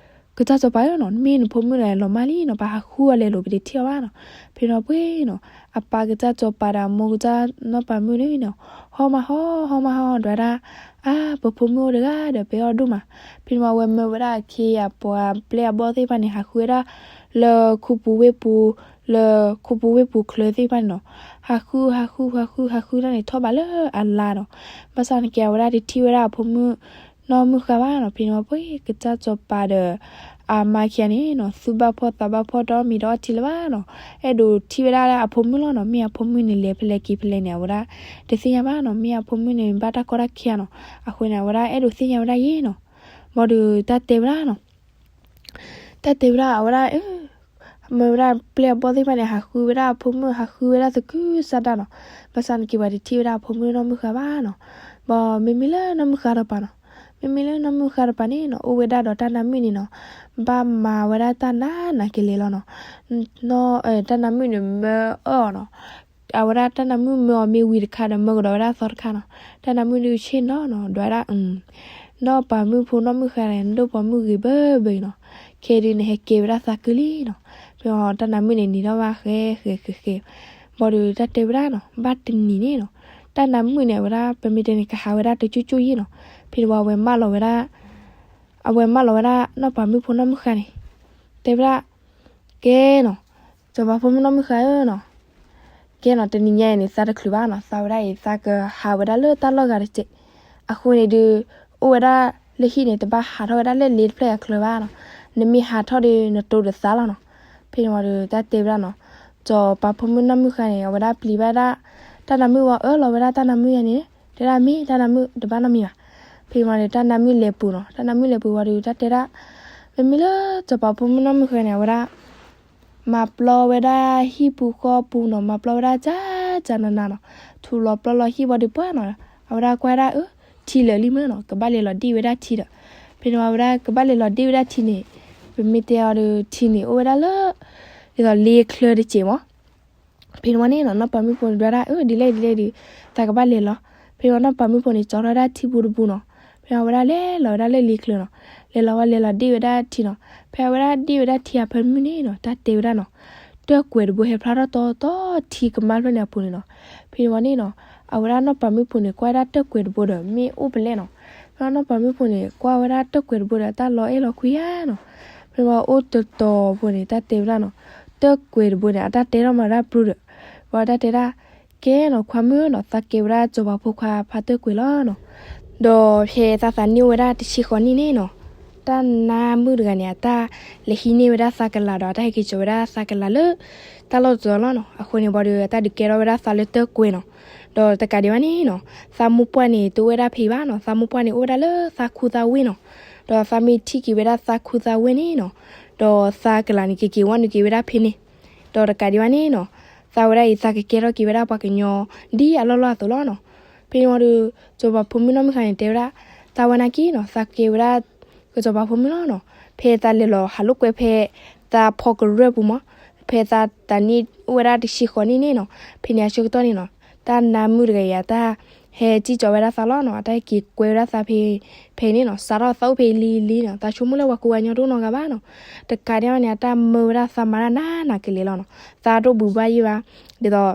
ကစၢ်စီၤပၤဧၢနီၤ, မ့ၢ်နဖိမုၣ်ဒီးလီၤမၢ်လံနီၤ, ပဟးဃုအီၤလဲၤလိာ် ပတထံၣ်အီၤဘၣ်နီၤ. ဖဲန့ၣ်ဝံၤနီၤ အပၢ်ကစၢ်စီၤပၤဒီးအမိၢ်ကစၢ်နီၢ်ပၤမုၣ်န့ၣ်နီၤ ဟီၣ်မးဟီၣ် ဟီၣ်မးဟီၣ် ဒွးဒၣ် အါ ပဖိမုၣ်အိၣ်တဂၤဒီး ပအဲၣ်အီၤဒိၣ်မး. ဖဲန့ၣ်ဝံၤ အဝဲမၢဝဲဒၣ်အခ့အပှၤ ပျဲၢ်အဘီၣ်သ့ၣ်တဖၣ်န့ၣ် ဟးဃုဝဲဒၣ် လၢခူပူၤဝ့ၢ်ပူၤ လၢခူပူၤဝ့ၢ်ပူၤချၢသ့ၣ်တဖၣ်န့ၣ်နီၤ ဟးဃု ဟးဃု ဟးဃု ဟးဃုဒၣ်န့ၣ် ထီၣ်ဘးလၢအလါနီၤ. ဘၣ်ဆၣ်န့ၣ်က့ အဝဲဒၣ်တထံၣ်ဝဲဒၣ်အဖိမုၣ်နီၢ်မုၣ်ဃါဘၣ်နီၤ. ဖဲန့ၣ်ဝံၤ ကစၢ်စီၤပၤဒီး အမါခံဂၤန့ၣ်နီၤ သူၣ်ဘၣ်ဖှီၣ်သးဘၣ်ဖှီၣ် တအီၣ်မ့ၤတအီထံလၢၤဘၣ်နီၤ. အဲၣ်ဒိးထံၣ်ဝဲဒၣ်လၢအဖိမုၣ်လီၤနီၤ. မ့ၢ်အဖိမုၣ်န့ၣ်လဲၤဖဲလဲၣ်က့ၤဖဲလဲၣ်န့ၣ် အဝဲဒၣ်တသ့ၣ်ညါဘၣ်နီၤ. မ့ၢ်အဖိမုၣ်န့ၣ် ဘၣ်တၢ်ကီတၢ်ခဲနီၤ. အဃိန့ၣ် အဝဲဒၣ်အဲၣ်ဒိးသ့ၣ်ညါဝဲဒၣ်ယဲနီၤ. ဘၣ်ဒီးတၢ်တဲဝဲဒၣ်နီၤ တၢ်တဲဝဲဒၣ် အဝဲဒၣ် မၢဝဲဒၣ်ပျဲၢ်အဘီၣ်သ့ၣ်တဖၣ်န့ၣ် ဟးဃုဝဲဒၣ်အဖိမုၣ် ဟးဃုဝဲဒၣ်သကုၤဆးဒးနီၤ. ဘၣ်ဆၣ်န့ၣ်က့ ပှၤတထံၣ်ဝဲဒၣ်အဖိမုၣ်နီၢ်မုၣ်ဃါဘၣ်နီၤ. ဘၣ်မ့မ့ၢ်လၢနီၢ်မုၣ်ဃါတပၤနီၤ. မ့မ့ၢ်လၢနီၢ်မုၣ်ဃါတပၤန့ၣ်နီၤ အိၣ်ဝဲဒၣ်ဒီးတၢ်နါမုၣ်န့ၣ်နီၤ ဘၣ်မၤဝဲဒၣ်တၢ်နးနးကလဲာ်လီၤနီၤ. တၢ်နါမုၣ်န့ၣ်မၢအီၤနီၤ. အဝဲဒၣ်တၢ်နါမုၣ်မၢအီၤမ့ၢ်ဝံၤတခါဒီး မၢကဒီးဝဲဒၣ်သီတခါနီၤ. တၢ်နါမုၣ်ဒုးဆ့ၣ်နီၤနီၤ ဒွးဒၣ် နီၢ်ပၤမုၣ်ဖိနီၢ်မုၣ်ဃါန့ၣ် နဒိၣ်ပိာ်မုၣ်ဂ့ၤဘၢဘၢအံၤနီၤ. ခဲဒုးနဟဲကဲဝဲဒၣ်သးကုၢ်လံနီၤ. ဖဲအီၤတၢ်နါမုၣ်န့ၣ် နံၤထီၣ်ဘၣ်ဃဲဃဲဃဲဃဲ. ဘၣ်ဒီးတၢ်တဲဝဲဒၣ်နီၤ ဘၣ်တနံၤန့ၣ်နီၤ တၢ်နါမုၣ်န့ၣ် အဝဲဒၣ် ပမ့ၢ်တဲန့ၣ် ကဟးဝဲဒၣ်တကၠူၣ်ကၠူၣ်ယဲနီၤ. ဖဲန့ၣ်ဝံၤ အဝဲမၢလီၤဝဲဒၣ် အဝဲမၢလီၤဝဲဒၣ် နီၢ်ပၤမုၣ်ဖိနီၢ်မုၣ်ဃါန့ၣ် တဲဝဲဒၣ် ကဲနီၤ စီၤပၤဖိမုၣ်နီၢ်မုၣ်ဃါဧၢနီၤ, ကဲနီၤ တနံၤညါအံၤန့ၣ် သးတချုးဘၣ်နီၤ, သးဝဲဒၣ်အံၤ သးကဟးဝဲဒၣ်လၢတၢ်လီၢ်ဂၤတစဲး, အဃိန့ၣ်ဒုး အိၣ်ဝဲဒၣ်လၢဟံၣ်န့ၣ် တဘၣ်ဟးထီၣ်ဝဲဒၣ်လၢလ့တဖျၢၣ်အချၢဘၣ်နီၤ, နမ့ၢ်ဟးထီၣ်ဒီး နတိၤဒီးသးလီၤနီၤ. ဖဲန့ၣ်ဝံၤဒီး တၢ်တဲဝဲဒၣ်နီၤ, စီၤပၤဖိမုၣ်နီၢ်မုၣ်ဃါန့ၣ် အဝဲဒၣ်ပျံၤဘၣ်ဒၣ် တၢ်နါမုၣ်ဝံၤ အၢၣ်လီၤဝဲဒၣ်တၢ်နါမုၣ်ယါန့ၣ်, တဲဒၣ်မ့ၢ်တၢ်နါမုၣ်တဘၣ်နီတမံၤဘၣ်. ဖဲန့ၣ်ဝံၤဒီး တၢ်နါမုၣ်လဲၤပူၤနီၤ, တၢ်နါမုၣ်လဲၤပူၤဝံၤဒီး တၢ်တဲဒၣ် မ့မ့ၢ်လၢစီၤပၤဖိမုၣ်နီၢ်မုၣ်ဃါန့ၣ် အဝဲဒၣ် မၤပျီဝဲဒၣ်ဟံၣ်ပူၤဃီပူၤနီၤ, မၤပျီဝဲဒၣ်ကၢ်ကၢ်နးနးနီၤ, ထူးလီၤပျီလီၤဟံၣ်ဝံၤဒီးပှၢ်နီၤ, အဝဲဒၣ်ကွၢ်ဒၣ်အၢ ထံလၢာ်လံမ့ၢ်နီၤ, ကဘၣ်လဲၤလီၤဒ့ၣ်ဝဲဒၣ်ထံဒီး, ဖဲန့ၣ်ဝံၤ အဝဲဒၣ်ကဘၣ်လဲၤလီၤဒ့ၣ်ဝဲဒၣ်ထံန့ၣ်, ပမ့ၢ်တဲအီၤဒီးထံန့ၣ် အိၣ်ဝဲဒၣ်လၢ ဒ်သိးလ့ချၢတစဲးမး. ဖဲန့ၣ်ဝံၤန့ၣ်နီၤ နီၢ်ပၤမုၣ်ဖိန့ၣ် ဒွးဒၣ်အၢ ဒ်လဲၣ်ဒ်လဲၣ်ဒီး သးကဘၣ်လဲၤလီၤ. ဖဲန့ၣ်ဝံၤနီၢ်ပၤမုၣ်ဖိန့ၣ် ကၠီထီၣ်ဝဲဒၣ်ထံပူၤတပူၤနီၤ, ဖဲန့ၣ်ဝံၤအဝဲဒၣ်လဲၤလီၤဝဲဒၣ်လၢလ့ချၢနီၤ, လဲၤလီၤဝဲလဲၤလီၤဒ့ၣ်ဝဲဒၣ်ထံနီၤ, ဖဲအဝဲဒၣ်ဒ့ၣ်ဝဲဒၣ်ထံအဖၢမုၢ်န့ၣ်နီၤ တၢ်တဲဝဲဒၣ်နီၤ, တၢၢ်ကွဲးတဘိဟဲဖျါထီၣ်တီတီထံကမၣ်ဖျၢၣ်န့ၣ်အပူၤန့ၣ်နီၤ. ဖဲန့ၣ်ဝံၤန့ၣ်နီၤ အဝဲဒၣ်နီၢ်ပၤမုၣ်ဖိန့ၣ် ကွၢ်ဝဲဒၣ်တၢၢ်ကွဲးတဘိဒီး မ့ၢ်အိၣ်ဖဲလဲၣ်နီၤ. ဖဲနီၢ်ပၤမုၣ်ဖိန့ၣ် ကွၢ်ဝဲဒၣ်တၢၢ်ကွဲးတဘိဒီး တၢ်လီၤအဲၣ်လီၤကွံဧါနီၤ. ဖဲန့ၣ်ဝံၤအိၣ်တတီၤဖိန့ၣ် တၢ်တဲဝဲဒၣ်နီၤ, တၢၢ်ကွဲးတဘိန့ၣ် အတၢ်တဲထီၣ်မၤဒၣ်ပြူဒီး ဝံၤတၢ်တဲဒၣ် ကဲနီၤ ခွါမုၣ်နီၤ သးကဲဝဲဒၣ်စီၤပၤဖိခွါဖါတၢၢ်ကွဲးလီၤနီၤ. ဒီးဖဲသးသးန့ၢ်ဝဲဒၣ်တဆံဃီနံၣ်န့ၣ်နီၤ, တၢ်နါမုၣ်တဂၤန့ၣ် အတၢ်လဲၤဟံးန့ၢ်ဝဲဒၣ်သးကလၤဒီး အတၢ်ဟဲက့ၤကၠီၤဝဲဒၣ်သးကလၤလၢ တၢ်လီၢ်တတီၤလီၤနီၤ. အဃိန့ၣ်ဝံၤဒီး အတၢ်ဒုးကဲထီၣ်ဝဲဒၣ်သးလၢတၢၢ်ကွဲးနီၤ. ဒီးတကးဒံးဘၣ်န့ၣ်နီၤ, သးမိၢ်ပှၢ်န့ၣ် တအိၣ်ဝဲဒၣ်ဖဲအံၤဘၣ်နီၤ, သးမိၢ်ပှၢ်န့ၣ် အိၣ်ဝဲဒၣ်လၢသးခူသးဝ့ၢ်နီၤ. ဒီးသးမ့ၢ်ထံၣ်က့ၤဝဲဒၣ်သးခူသးဝ့ၢ်န့ၣ်နီၤ, ဒီးသးကလၤန့ၣ် က့ၤက့ၤဝဲနုာ်က့ၤဝဲဒၣ်ဖဲန့ၣ်. ဒီးတကးဒံးဘၣ်န့ၣ်နီၤ, သးဝဲဒၣ်အံၤ သးကကဲထီၣ်က့ၤဝဲဒၣ်ပှၤကညီ ဒ်အလီၢ်လီၢ်အသိးလီၤနီၤ. ဖဲန့ၣ်ဝံၤဒီး စီၤပၤဖိမုၣ်နီၢ်မုၢ်ဃါန့ၣ် တဲဝဲဒၣ် သးဝဲနာ်က့နီၤ, သးကကဲဝဲဒၣ် ကစီၤပၤဖိမုၣ်လီၤနီၤ. ဖဲသးလဲၤလီၤဟးလိာ်ကွဲဖဲ သးဖီကရၢၢ်ပူၤမး, ဖဲသးတၢ်န့ၣ်အိၣ်ဝဲဒၣ်တဆံဃိးနံၣ်န့ၣ်နီၤ. ဖဲန့ၣ်အဆၢကတီၢ်န့ၣ်နီၤ, တၢ်နါမုၣ်တဂၤအံၤ အတၢ်ဟဲစံၣ်ကၠီဝဲဒၣ်သးလီၤနီၤ, အတၢ်ဟဲက့ၤကွဲဝဲဒၣ်သးဖဲ ဖဲန့ၣ်နီၤ, စးထီၣ်သးအိၣ်ဖဲအံၤလံလံနီၤ, သးဆိကမိၣ်လၢပှၤကိးဂၤညီတအိၣ်နီတဂၤဘၣ်နီၤ. တကးဒံးဘၣ်န့ၣ် အတၢ်မၢဝဲဒၣ်သးမၤတၢ်နးနးကလဲာ်လီၤနီၤ. သးတအိၣ်ဘှံးဘၣ်ယံၣ်ဘၣ်, ဒ်သိး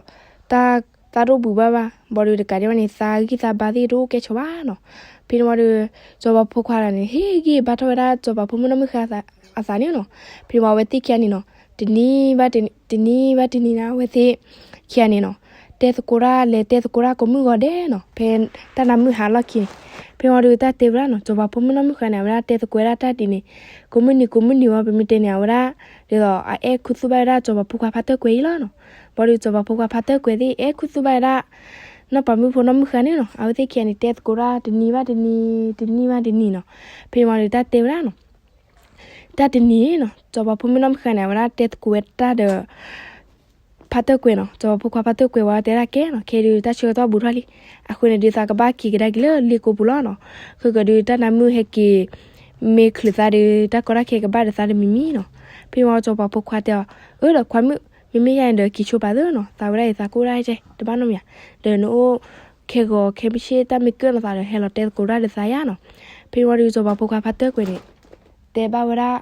တၢ် သးတအိၣ်ဘှံးဘၣ်ဘၣ်, ဘၣ်ဒီးတကးဒံးဘၣ်န့ၣ် သးဂံၢ်သးဘါသ့ၣ်တအိၣ်ကဲဆိးဘၣ်နီၤ. ဖဲန့ၣ်ဝံၤဒီး စီၤပၤဖိခွါတဂၤန့ၣ် ဟ့ၣ်ဂံၢ်ဘါထီၣ်ဝဲဒၣ်စီၤပၤဖိမုၣ်နီၢ်မုၢ်ဃါအသးန့ၣ်နီၤ. ဖဲန့ၣ်ဝံၤအဝဲသ့ၣ်ခံဂၤန့ၣ်နီၤ, တနံၤဘၣ်တနံၤ, တနံၤဘၣ်တနံၤန့ၣ် အဝဲသ့ၣ်ခံဂၤန့ၣ်နီၤ, တဲသကိးတၢ်လဲၤတဲသကိးတၢ်ကိးမုၢ်ဂီၤဒဲးနီၤ, ဖဲတၢ်နါမုၣ်ဟးလီၢ်ခံန့ၣ်. ဖဲန့ၣ်ဝံၤဒီးတၢ်တဲဝဲဒၣ်နီၤ, စီၤပၤဖိမုၣ်နီၢ်မုၢ်ဃါန့ၣ် အဝဲဒၣ်တဲသကိးဝဲဒၣ်တၢ်ဒ်န့ၣ် ကိးမုၢ်နံၤကိးမုၢ်နံၤဝံၤ ပမ့ၢ်တဲန့ၣ် အဝဲဒၣ် ဒ်သိးအအဲၣ်ခူသူၣ်ဘၣ်ဝဲဒၣ်စီၤပၤဖိခွါဖါတၢၢ်ကွဲၤအံၤလီၤနီၤ. ဘၣ်ဒီးစီၤပၤဖိခွါဖါတၢၢ်ကွဲၤသ့ၣ် အဲၣ်ခူသူၣ်ဘၣ်ဝဲဒၣ် နီၢ်ပၤမုၣ်ဖိနီၢ်မုၢ်ဃါန့ၣ်နီၤ, အဝဲသ့ၣ်ခံဂၤန့ၣ် တဲသကိးတၢ်တနံၤဘၣ်တနံၤ, တနံၤဘၣ်တနံၤနီၤ. ဖဲန့ၣ်ဝံၤဒီးတၢ်တဲဝဲဒၣ်နီၤ, တၢ်တနံၤနီၤ စီၤပၤဖိမုၣ်နီၢ်မုၢ်ဃါန့ၣ် အဝဲဒၣ်တဲသကိးဝဲတၢ်ဒီး ဖါတၢၢ်ကွဲၤနီၤ, စီၤပၤဖိခွါဖါတၢၢ်ကွဲၤဝံၤတဲဒၣ်ကဲနီၤ, ခဲအံၤဒုးတၢ်ဆၢကတီၢ်ဘူးထီၣ်လံ, အဃိန့ၣ်ဒုး သးကဘၣ်က့ၤကဒါက့ၤလၢလ့ကိပူၤလီၤနီၤ. ဃုာ်ကဒီးတၢ်နါမုၣ်ဟဲက့ၤ မ့ၢ်ချုးသးဒီး တၢ်ကီတၢ်ခဲကဘၣ်ဒီးသးတမံၤမံၤနီၤ. ဖဲန့ၣ်ဝံၤစီၤပၤဖိခွါတဲအီၤ, အၢ ဒီးခွါမုၣ်, မ့မ့ၢ်ယၤန့ၣ်ဒီး က့ၤဆိပာ်သုနီၤ, သးဝဲဒၣ်အံၤ သးကအိၣ်ဒၣ်ကဲ တဘၣ်နီတမံၤဧါ, ဒီးနအိၣ်ခဲဂီၤခဲမုၢ်ဆ့ၣ် တၢ်မ့ၢ်ကၢၣ်လိာ်သးဒီး ဟဲလီၤတဲသကိးတၢ်ဒီးသးယါနီၤ. ဖဲန့ၣ်ဝံၤဒီး စီၤပၤဖိခွါဖါတၢၢ်ကွဲၤန့ၣ် တဲဘၣ်ဝဲဒၣ်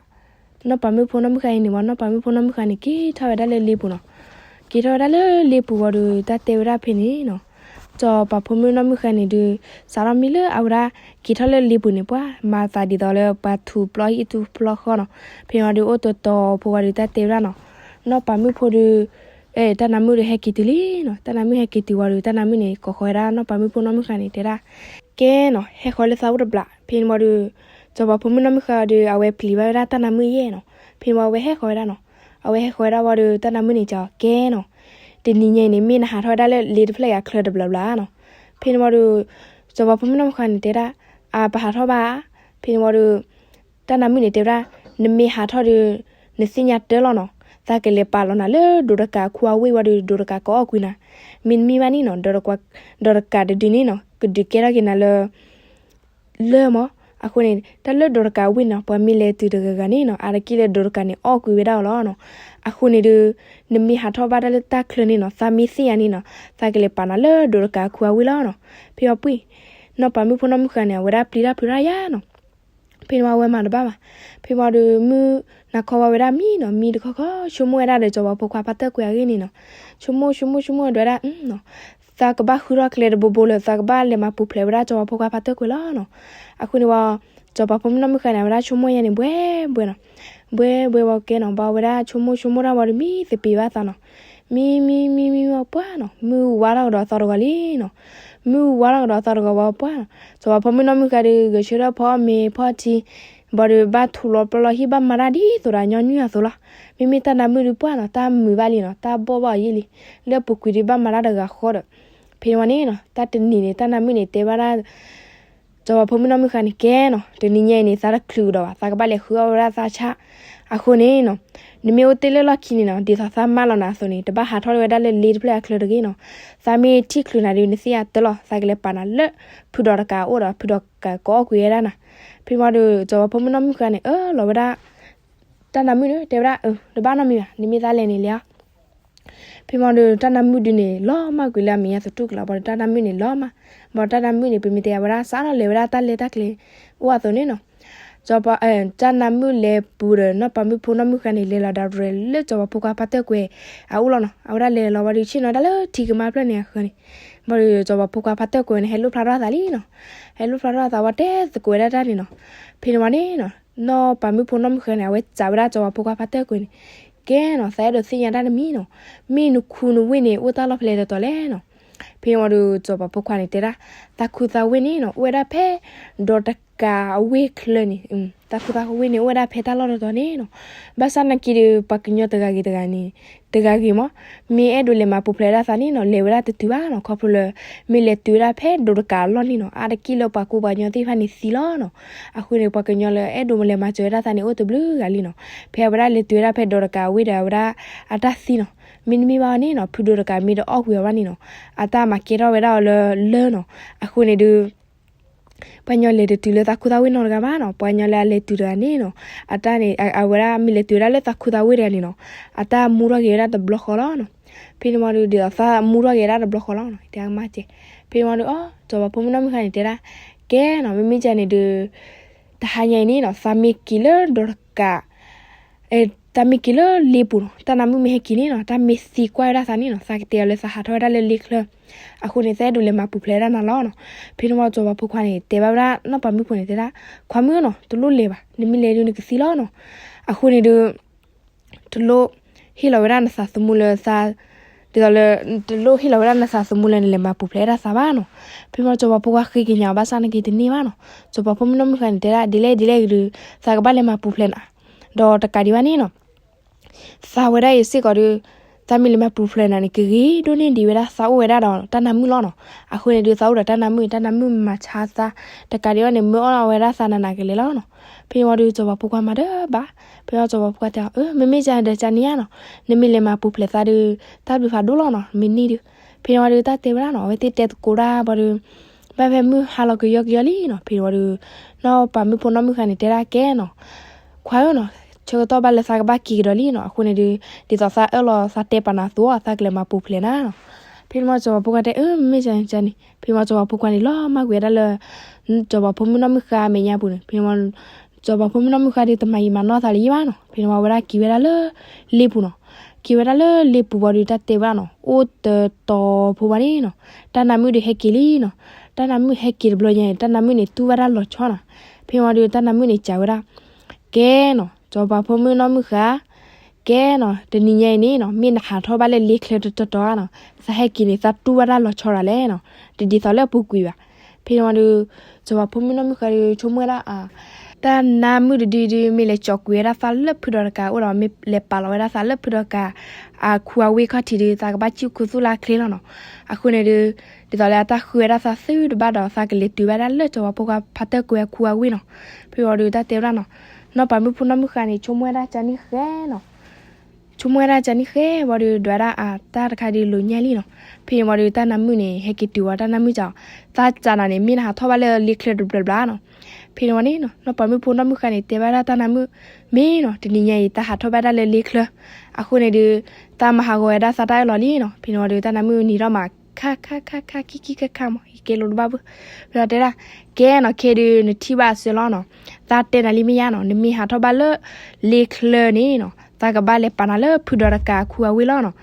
နီၢ်ပၤမုၣ်ဖိနီၢ်မုၢ်ဃါအံၤန့ၣ်ဝံၤ နီၢ်ပၤမုၣ်ဖိနီၢ်မုၢ်ဃါန့ၣ် က့ၤထီၣ်ဝဲဒၣ်လၢလ့ပူၤနီၤ. က့ၤထီၣ်ဝဲဒၣ်လၢလ့ပူၤဝံၤဒီး တၢ်တဲဝဲဒၣ်ဖဲန့ၣ်နီၤ, စီၤပၤဖိမုၣ်နီၢ်မုၢ်ဃါန့ၣ်ဒုး စးထီၣ်မ့ၢ်လၢအဝဲဒၣ် က့ၤထီၣ်လၢလ့ပူၤန့ၣ် ပှၤမၤသးဒ်သိးလၢပှၤထူးပျီဟံၣ်ထူးပျီဃီနီၤ. ဖဲန့ၣ်ဝံၤဒီး အိၣ်တီတီဖိဝံၤဒီး တၢ်တဲဝဲဒၣ်နီၤ, နီၢ်ပၤမုၣ်ဖိဒုး တၢ်နါမုၣ်ဒီးဟဲက့ၤတုၤလံနီၤ. တၢ်နါမုၣ်ဟဲက့ၤတုၤဝံၤဒီး တၢ်နါမုၣ်န့ၣ် ကိးဃီၤဝဲဒၣ်နီၢ်ပၤမုၣ်ဖိနီၢ်မုၢ်ဃါန့ၣ် တဲဒၣ် ကဲနီၤ, ဟဲဃီၤလၢသးအိၣ်တဘျီ. ဖဲန့ၣ်ဝံၤဒီး စီၤပၤဖိမုၣ်နီၢ်မုၢ်ဃါဒီး အဝဲပျံၤဘၣ်ဝဲဒၣ်တၢ်နါမုၣ်ယဲၢ်နီၤ. ဖဲန့ၣ်ဝံၤအဝဲဟဲဃီၤဝဲဒၣ်နီၤ. အဝဲဟဲဃီၤဝဲဒၣ်ဝံၤဒီး တၢ်နါမုၣ်န့ၣ် ကၠီၤကဲနီၤ, တနံၤညါအံၤန့ၣ် မ့ၢ်နဟးထီၣ်ဝဲဒၣ်လၢလ့တဖျၢၣ်အံၤအချၢတဘျီဘျီနီၤ. ဖဲန့ၣ်ဝံၤဒီး စီၤပၤဖိမုၣ်နီၢ်မုၢ်ဃါန့ၣ် တဲဒၣ် အပဟးထီၣ်ဘၣ်. ဖဲန့ၣ်ဝံၤဒီး တၢ်နါမုၣ်န့ၣ် တဲဝဲဒၣ် နမ့ၢ်ဟးထီၣ်ဒီး နသ့ၣ်ညါတၢ်လီၤနီၤ. သးကလဲၤပာ်လီၤနၤလၢဒိးတကးအခိအဝ့ၢ်ဝံၤဒီး ဒိးတကးကအီၣ်ကွံာ်နၤ. မ့တမ့ၢ်ဘၣ်န့ၣ်နီၤ, ဒိးတကးတဒုန့ၣ်နီၤ ကဒုးကဲထီၣ်က့ၤနၤလၢ လၢၢ်မး. အဃိန့ၣ် တၢ်လၢဒိးတကးအဝ့ၢ်န့ၣ် ပှၤမ့ၢ်လဲၤတုၤတဂၤဂၤန့ၣ်နီၤ အါတက့ၢ်လၢဒိးတကးန့ၣ်အီၣ်ကွံာ်ဝဲဒၣ်အီၤလီၤနီၤ. အဃိန့ၣ်ဒီး နမ့ၢ်ဟးထီၣ်ဘၣ်တၢ်လၢတၢ်ချၢန့ၣ်နီၤ, သးမ့ၢ်သ့ၣ်ညါန့ၣ်နီၤ, သးကလဲၤပာ်နၤလၢဒိးတကးအခိအဝ့ၢ်လီၤနီၤ. ဖဲအပှ့ၤ နီၢ်ပၤမုၣ်ဖိနီၢ်မုၢ်ဃါန့ၣ် အဝဲဒၣ်ပျံၤတၢ်ဖုးတၢ်ယါနီၤ. ဖဲန့ၣ်ဝံၤအဝဲမၤတဘၣ်ဘၣ်. ဖဲန့ၣ်ဝံၤဒီး မုၢ်နၤခီဝံၤဝဲဒၣ်မံနီၤ, မံတခီခီ ဆိကမိၣ်ဝဲဒၣ်ဒီးစီၤပၤဖိခွါဖါတၢၢ်ကွဲၤအဂ့ၢ်န့ၣ်နီၤ. ဆိကမိၣ်ဆိကမိၣ်ဆိကမိၣ်ဒီးဝဲဒၣ် သးကဘၣ်ဃုထီၣ်ကျဲတဘိဘိလၢ သးကဘၣ်လဲၤမၤပူၤဖျဲးဝဲဒၣ်စီၤပၤဖိခွါဖါတၢၢ်ကွဲၤလီၤနီၤ. အဃိန့ၣ်ဝံၤ စီၤပၤဖိမုၣ်နီၢ်မုၢ်ဃါန့ၣ် အဝဲဒၣ်ဆိကမိၣ်ယဲန့ၣ် ဘှဲဘှဲနီၤ. ဘှဲဘှဲဝံၤကဲနီၤ, ဘၣ်ဝဲဒၣ်ဆိကမိၣ်ဆိကမိၣ်တၢ်ဝံၤဒီး မံသပ့ၤဘၣ်သးနီၤ. မံမံမံမံဝံၤပှၢ်နီၤ, မုၢ်ဝါထီၣ်ကဒီးသီတဂီၤလံနီၤ. မုၢ်ဝါထီၣ်ကဒီးသီတဂီၤဝံၤပှၢ်နီၤ, စီၤပၤဖိမုၣ်နီၢ်မုၢ်ဃါဒီး ဂဲၤဆၢထၢၣ်ဖီမ့ၤဖီထံ ဘၣ်ဒီးဘၣ်ထူးလီၤပျီလီၤဟံၣ် ဘၣ်မၤတၢ်ဒ်သိးဒီးညီနုၢ်အသိးလီၤ. မ့မ့ၢ်တၢ်နါမုၣ်ဒုးပှၢ်နီၤ, တၢ်မုာ်ဘၣ်လံနီၤ, တၢ်ဘီၣ်ဘၣ်အီၤယံာ်လံ. လၢအပူၤကွံာ်ဒုးဘၣ်မၤတၢ်တဂၤဃီဒီး ဖဲန့ၣ်ဝံၤန့ၣ်နီၤ, တၢ်တနံၤန့ၣ် တၢ်နါမုၣ်န့ၣ် တဲဘၣ်ဒၣ် စီၤပၤဖိမုၣ်နီၢ်မုၢ်ဃါန့ၣ် ကဲနီၤ, တနံၤညါအံၤန့ၣ် သးတချုးကဒီးဘၣ်, သးကဘၣ်လဲၤဃုအီၣ်ဝဲဒၣ်သးဆၣ်. အဃိန့ၣ်နီၤ, နမ့ၢ်အိၣ်တ့ၢ်လၢလီၢ်ခံန့ၣ်နီၤ, ဒ်သိးသးမၢလီၤနၤအသိးန့ၣ် တဘၣ်ဟးထီၣ်ဝဲဒၣ်လၢလ့တဖျၢၣ်အချၢတဂ့ၤနီၤ. သးမ့ၢ်ထံၣ်ချုးနၤဒုး နသ့ၣ်ညါတၢ်လီၤ, သးကလဲၤပာ်နၤလၢ ဖုဒီးတကးအအိၣ်ဒီး ဖုဒီးတကးကအီၣ်ကွံာ်ဝဲဒၣ်နၤ. ဖဲမ့ၢ်ဒီး စီၤပၤဖိမုၣ်နီၢ်မုၢ်ဃါန့ၣ် အၢၣ်လီၤဝဲဒၣ် တၢ်နါမုၣ်န့ၣ် တဲဝဲဒၣ် တဘၣ်နီတမံၤဘၣ်, နမ့ၢ်သးလဲၤန့ၣ်လဲၤအီၤ ဖဲမ့ၢ်ဒီး တၢ်နါမုၣ်ဒုးန့ၣ် လီၤမၢ်ကွံာ်လၢအမဲာ်ညါသတူၢ်ကလာ်ဘၣ်ဒီး တၢ်နါမုၣ်န့ၣ်လီၤမၢ်, ဘၣ်ဒီးတၢ်နါမုၣ်န့ၣ် ပမ့ၢ်တဲအဝဲဒၣ် စးထီၣ်လဲၤဝဲဒၣ်တၢ်လဲၤတၢ်ကျဲၤအိၣ်အသိးန့ၣ်နီၤ. စီၤပၤ တၢ်နါမုၣ်လဲၤပူၤဒီး နီၢ်ပၤမုၣ်ဖိနီၢ်မုၢ်ဃါန့ၣ် လဲၤလီၤဒီးရဲၣ်လၢစီၤပၤဖိခွါဖါတၢၢ်ကွဲၤအအိၣ်လီၤနီၤ. အဝဲဒၣ်လဲၤလီၤဝံၤဒီး ဆ့ၣ်နီၤဒၣ်လၢထံကမါဖျၢၣ်န့ၣ်အဃၢၤန့ၣ်, ဘၣ်ဒီးစီၤပၤဖိခွါဖါတၢၢ်ကွဲၤန့ၣ် ဟဲလိၣ်ဖျါထီၣ်အသးလံနီၤ. ဟဲလိၣ်ဖျါထီၣ်အသးဝံၤ တဲသကိးဝဲဒၣ်တၢ်န့ၣ်နီၤ. ဖဲန့ၣ်ဝံၤန့ၣ်နီၤ, နီၢ်ပၤမုၣ်ဖိနီၢ်မုၢ်ဃါန့ၣ် အဝဲစံးဝဲဒၣ်စီၤပၤဖိခွါဖါတၢၢ်ကွဲၤန့ၣ်, ကဲနီၤ, သးအဲၣ်ဒိးသ့ၣ်ညါတၢ်တမံၤနီၤ. မ့ၢ်နခူနဝ့ၢ်န့ၣ် အိၣ်တၢ်လီၢ်ဖဲလဲၣ်တတီၤလဲၣ်နီၤ. ဖဲန့ၣ်ဝံၤဒီး စီၤပၤဖိခွါန့ၣ်တဲဒၣ်, သးခူသးဝ့ၢ်န့ၣ်နီၤ အိၣ်ဝဲဒၣ်ဖဲ ဒီးတကးအဝ့ၢ်ချၢန့ၣ်, သးခူသးဝ့ၢ်န့ၣ် အိၣ်ဝဲဒၣ်ဖဲတၢ်လီၢ်တတီၤန့ၣ်နီၤ. ဘၣ်ဆၣ်နာ်က့ဒီး ပှၤကညီတဂၤဂ့ၤတဂၤန့ၣ် တဂၤဂ့ၤမး, မ့ၢ်အဲၣ်ဒိးလဲၤမၤပူၤဖျဲးဝဲဒၣ်သးန့ၣ်နီၤ လဲၤဝဲဒၣ်တတုၤဘၣ်နီၤ. ခီဖျိလၢ မ့ၢ်လဲၤတုၤဝဲဒၣ်ဖဲဒီးတကးအလီၢ်န့ၣ်နီၤ အါတက့ၢ်လၢပှၤကူပှၤကညီသ့ၣ်တဖၣ်န့ၣ်သံလီၤနီၤ. အဃိန့ၣ် ပှၤကညီလၢအဲၣ်ဒိးလဲၤမၤစၢၤဝဲဒၣ်သးန့ၣ် အိၣ်တဘျုးဂၤလံနီၤ. ဖဲအဝဲဒၣ်လဲၤတုၤဝဲဒၣ်ဖဲဒီးတကးအဝ့ၢ်ဒီး အဝဲဒၣ်အတၢ်သံနီၤ. မ့တမ့ၢ်ဘၣ်န့ၣ်နီၤ ဖုဒိၣ်တကးမ့ၢ်တအီၣ်ကွံာ်အီၤဘၣ်န့ၣ်နီၤ အတၢ်မၤကဲထီၣ်ဝဲဒၣ်အီၤလၢလၢနီၤ. အဃိန့ၣ်ဒီး ပှၤညီလဲၤတတုၤလၢသးခူသးဝ့ၢ်နီတဂၤဘၣ်နီၤ. ပှၤညီလၢအလဲၤတုၤတဂၤန့ၣ်နီၤ အတၢ်န့ၣ် အဝဲဒၣ်မ့ၢ်လဲၤတုၤဝဲဒၣ်လၢသးခူသးဝ့ၢ်တဂၤန့ၣ်နီၤ အတၢ်မူထီၣ်က့ၤဝဲဒၣ်တဘျီဃီလီၤနီၤ. ဖဲန့ၣ်ဝံၤဒီး ဒ်သိးသးမူထီၣ်က့ၤဝဲဒၣ်တဘျီဃီလီၤနီၤ တဲကမၣ်ကဲ. ဖဲန့ၣ်ဝံၤဒီး အီ စီၤပၤဖိမုၣ်နီၢ်မုၢ်ဃါန့ၣ်တဲဒၣ် ကဲနီၤ မ့မ့ၢ်ကန့ၣ်ဒီး တဟါညါအံၤန့ၣ်နီၤ သးမ့ၢ်က့ၤလၢဒိးတကး တၢ်မ့ၢ်က့ၤလၢလ့ပူၤနီၤ တၢ်နါမုၣ်မ့ၢ်ဟဲက့ၤန့ၣ်နီၤ တၢ်မ့ၢ်သံကွၢ်ဝဲဒၣ်သးန့ၣ်နီၤ သးကတဲအီၤလၢသးဟးထီၣ်ဝဲဒၣ်လၢလ့ချၢ. အဃိန့ၣ် သးအဲၣ်ဒိးလဲၤမၤပူၤဖျဲးဝဲဒၣ်နၤလီၤနီၤ. ဖဲန့ၣ်ဝံၤစီၤပၤဖိခွါန့ၣ် တဲဘၣ်ဝဲဒၣ်နီၢ်ပၤမုၣ်ဖိန့ၣ်တဲဒၣ် ခွါမုၣ်နီၤ တလိၣ်လဲၤဘၣ် နမ့ၢ်လဲၤဒုးနကသံလီၤနီၤ. အဃိန့ၣ်ဒီး တလိၣ်ဟ့ၣ်လီၤဝဲဒၣ်နသးသမူလၢသး ဒ်သိးလၢ တလိၣ်ဟ့ၣ်လီၤဝဲဒၣ်နသးသမူလၢနလဲၤမၤပူၤဖျဲးဝဲဒၣ်သးဘၣ်နီၤ. ဖဲမ့ၢ်စီၤပၤဖိခွါဃ့ကညးအီၤဘၣ်ဆၣ်နာ်က့တန့ၢ်ဘၣ်နီၤ. စီၤပၤဖိမုၣ်နီၢ်မုၢ်ဃါန့ၣ်တဲဒၣ် ဒ်လဲၣ်ဒ်လဲၣ်ဂ့ၤဒီး သးကဘၣ်လဲၤမၤပူၤဖျဲးနၤ ဒီးတကးဒံးဘၣ်န့ၣ်နီၤ သးဝဲဒၣ်အံၤစ့ၢ်ကီးဒီး သးမ့ၢ်လဲၤမၤပူၤဖျဲးနၤန့ၣ် ကဂ့ၤဒိၣ်န့ၢ်ဒံးဝဲဒၣ်သးအိၣ်ဝဲဒၣ်ဒီးတၢ်နါမုၣ်လီၤနီၤ. အဃိန့ၣ်ဒီး သးအိၣ်ဒီးတၢ်နါမုၣ် တၢ်နါမုၣ်မၤဆါသး တကးဒံးဘၣ်န့ၣ် မၢအီၣ်ဝဲဒၣ်သးနးနးကလဲာ်လီၤနီၤ. ဖဲန့ၣ်ဝံၤဒီး စီၤပၤဖိခွါမၤတဘၣ်. ဖဲန့ၣ်ဝံၤစီၤပၤဖိခွါတဲအီၤ အၢ မ့မ့ၢ်ကန့ၣ်ဒီးကန့ၣ်ဧါနီၤ နမ့ၢ်လဲၤမၤပူၤဖျဲးသးဒီး တၢ်ဘျုးဖးဒိၣ်လီၤနီၤ မ့ၢ်န့ၢ်ဒီး. ဖဲန့ၣ်ဝံၤဒီး တၢ်တဲဝဲဒၣ်နီၤ အဝဲသ့ၣ်တဲသကိးတၢ်ဘၣ်ဒီး ဘၣ်ဖဲမုၢ်ဟါလီၤကယီကယီလံနီၤ. ဖဲန့ၣ်ဝံၤဒီး နီၢ်ပၤမုၣ်ဖိနီၢ်မုၢ်ဃါန့ၣ်တဲဒၣ်ကဲနီၤ ခွါဧၢနီၤ ဆၢကတီၢ်ဘၣ်လၢသးကဘၣ်က့ၤကဒီးလံနီၤ. အဃိန့ၣ်ဒီး ဒ်သိးသးအၢၣ်လီၤသးတဲပာ်နၤအသိး သးကလဲၤမၤပူၤဖျဲးနၤနီၤ. ဖဲန့ၣ်ဝံၤစီၤပၤဖိခွါတဲ အၢ မ့မ့ၢ်ကန့ၣ် ဖဲန့ၣ်ဝံၤစီၤပၤဖိခွါန့ၣ် လီၤမၢ်ကွံာ်ဝဲဒၣ်လၢ စီၤပၤဖိမုၣ်နီၢ်မုၢ်ဃါအမဲာ်ညါပူၤန့ၣ်. ဖဲန့ၣ်ဝံၤ စီၤပၤဖိမုၣ်နီၢ်မုၢ်ဃါဒီး တမၤယံာ်မၤနီၢ်သးလၢၤဘၣ်နီၤ. ဖဲန့ၣ်ဝံၤအဝဲဒၣ်က့ၤဝဲဒၣ်လၢလ့ပူၤနီၤ. က့ၤဝဲဒၣ်လၢလ့ပူၤဝံၤဒီး တၢ်တဲဝဲဒၣ်နီၤ အိၣ်တတီၤဖိဝံၤန့ၣ်နီၤ တၢ်နါမုၣ်ဒီးဟဲက့ၤလံနီၤ. တၢ်နါမုၣ်ဟဲက့ၤတဘျီညါန့ၣ် တၢ်နါမုၣ်န့ၣ်တူၢ်ဘၣ်တၢ်လီၤဆီနီၤ. ဖဲန့ၣ်ဝံၤဒီး တၢ်နါမုၣ်န့ၣ်စံးဝဲဒၣ် ကဲနီၤ စီၤပၤဖိမုၣ်နီၢ်မုၢ်ဃါ ကဲနီၤ တနံၤညါအံၤန့ၣ်နီၤ မ့ၢ်နဟးထီၣ်ဘၣ်လၢလ့ချၢတတီၤတီၤဧါနီၤ သးဟဲက့ၤန့ၣ် သးတူၢ်ဘၣ်တၢ်လီၤဆီဒၣ်လဲာ်နီၤ တဒ်သိးလၢအပူၤကွံာ်ဘၣ်. ဖဲန့ၣ်ဝံၤဒီး စီၤပၤဖိမုၣ်နီၢ်မုၢ်ဃါဒီး ဆိကမိၣ်ဝဲဒၣ်အါ တၢ်နါမုၣ်တဒုဒီး မ့ၢ်လဲၤကၠီၤကွံာ်ဝဲဒၣ်သးလၢဖုဒီးတကးအိၣ်ဒီး မ့ၢ်လဲၤပာ်လီၤဝဲဒၣ်သးလၢဖုဒီးတကး အခူအဝ့ၢ်ခီၣ်ထံးဒီး သးကဘၣ်စံၣ်ခူသူၣ်လၢချ့လီၤနီၤ. အဃိန့ၣ်ဒီး ဒ်သိးလၢအတၢ်ဃုဝဲဒၣ်သးသုတဘၣ်ဒီး သးကလဲၤတုၤဘၣ်ဒၣ်လၢစီၤပၤဖိခွါဖါတၢၢ်ကွဲၤအခူအဝ့ၢ်နီၤ. ဖဲဝံၤဒီးတၢ်တဲဝဲဒၣ်နီၤ နီၢ်ပၤမုၣ်ဖိနီၢ်မုၢ်ဃါန့ၣ် ဆိကမိၣ်ဝဲဒၣ်ကန့ၣ်ဃဲနီၤ ဆိကမိၣ်ဝဲဒၣ်ကန့ၣ်ဃဲဝံၤဒီး ဒွးဒၣ်အတၢ်တခါဒီးလိာ်ညါလံနီၤ. ဖဲန့ၣ်ဝံၤဒီးတၢ်နါမုၣ်န့ၣ် ဟဲက့ၤတုၤဝံၤ တၢ်နါမုၣ်စံး သးစံးနၤန့ၣ် မ့ၢ်နဟးထီၣ်ဘၣ်လၢလ့ချၢတဘျီဘျီနီၤ. ဖဲန့ၣ်ဝံၤန့ၣ်နီၤ နီၢ်ပၤမုၣ်ဖိနီၢ်မုၢ်ဃါန့ၣ် တဲဘၣ်ဒၣ်တၢ်နါမုၣ် မ့ၢ်နီၤ တနံၤညါအံၤ တၢ်ဟးထီၣ်ဘၣ်ဒၣ်လၢလ့ချၢ အဃိန့ၣ်ဒီး တၢ်မၤဟးဂီၤဝဲဒၣ်သးတၢ်အၢၣ်လီၤလံနီၤ. ဖဲန့ၣ်ဝံၤဒီးတၢ်နါမုၣ်နံၤထီၣ်မး ခါခါခါခါ ခံခံခါခါမး ယကဲလိာ်တဘၣ်ဘၣ်. ဖဲန့ၣ်တဲဒၣ် ကဲနီၤ ခဲဒီးနထံၣ်ဘၣ်အစၢၤလီၤနီၤ. သးတဲနၤလံမ့ၢ်ယါနီၤ နမ့ၢ်ဟးထီၣ်ဘၣ်လၢလ့ချၢန့ၣ်နီၤ သးကဘၣ်လဲၤပာ်နၤလၢဖုဒီးတကးအခူအဝ့ၢ်လီၤနီၤ.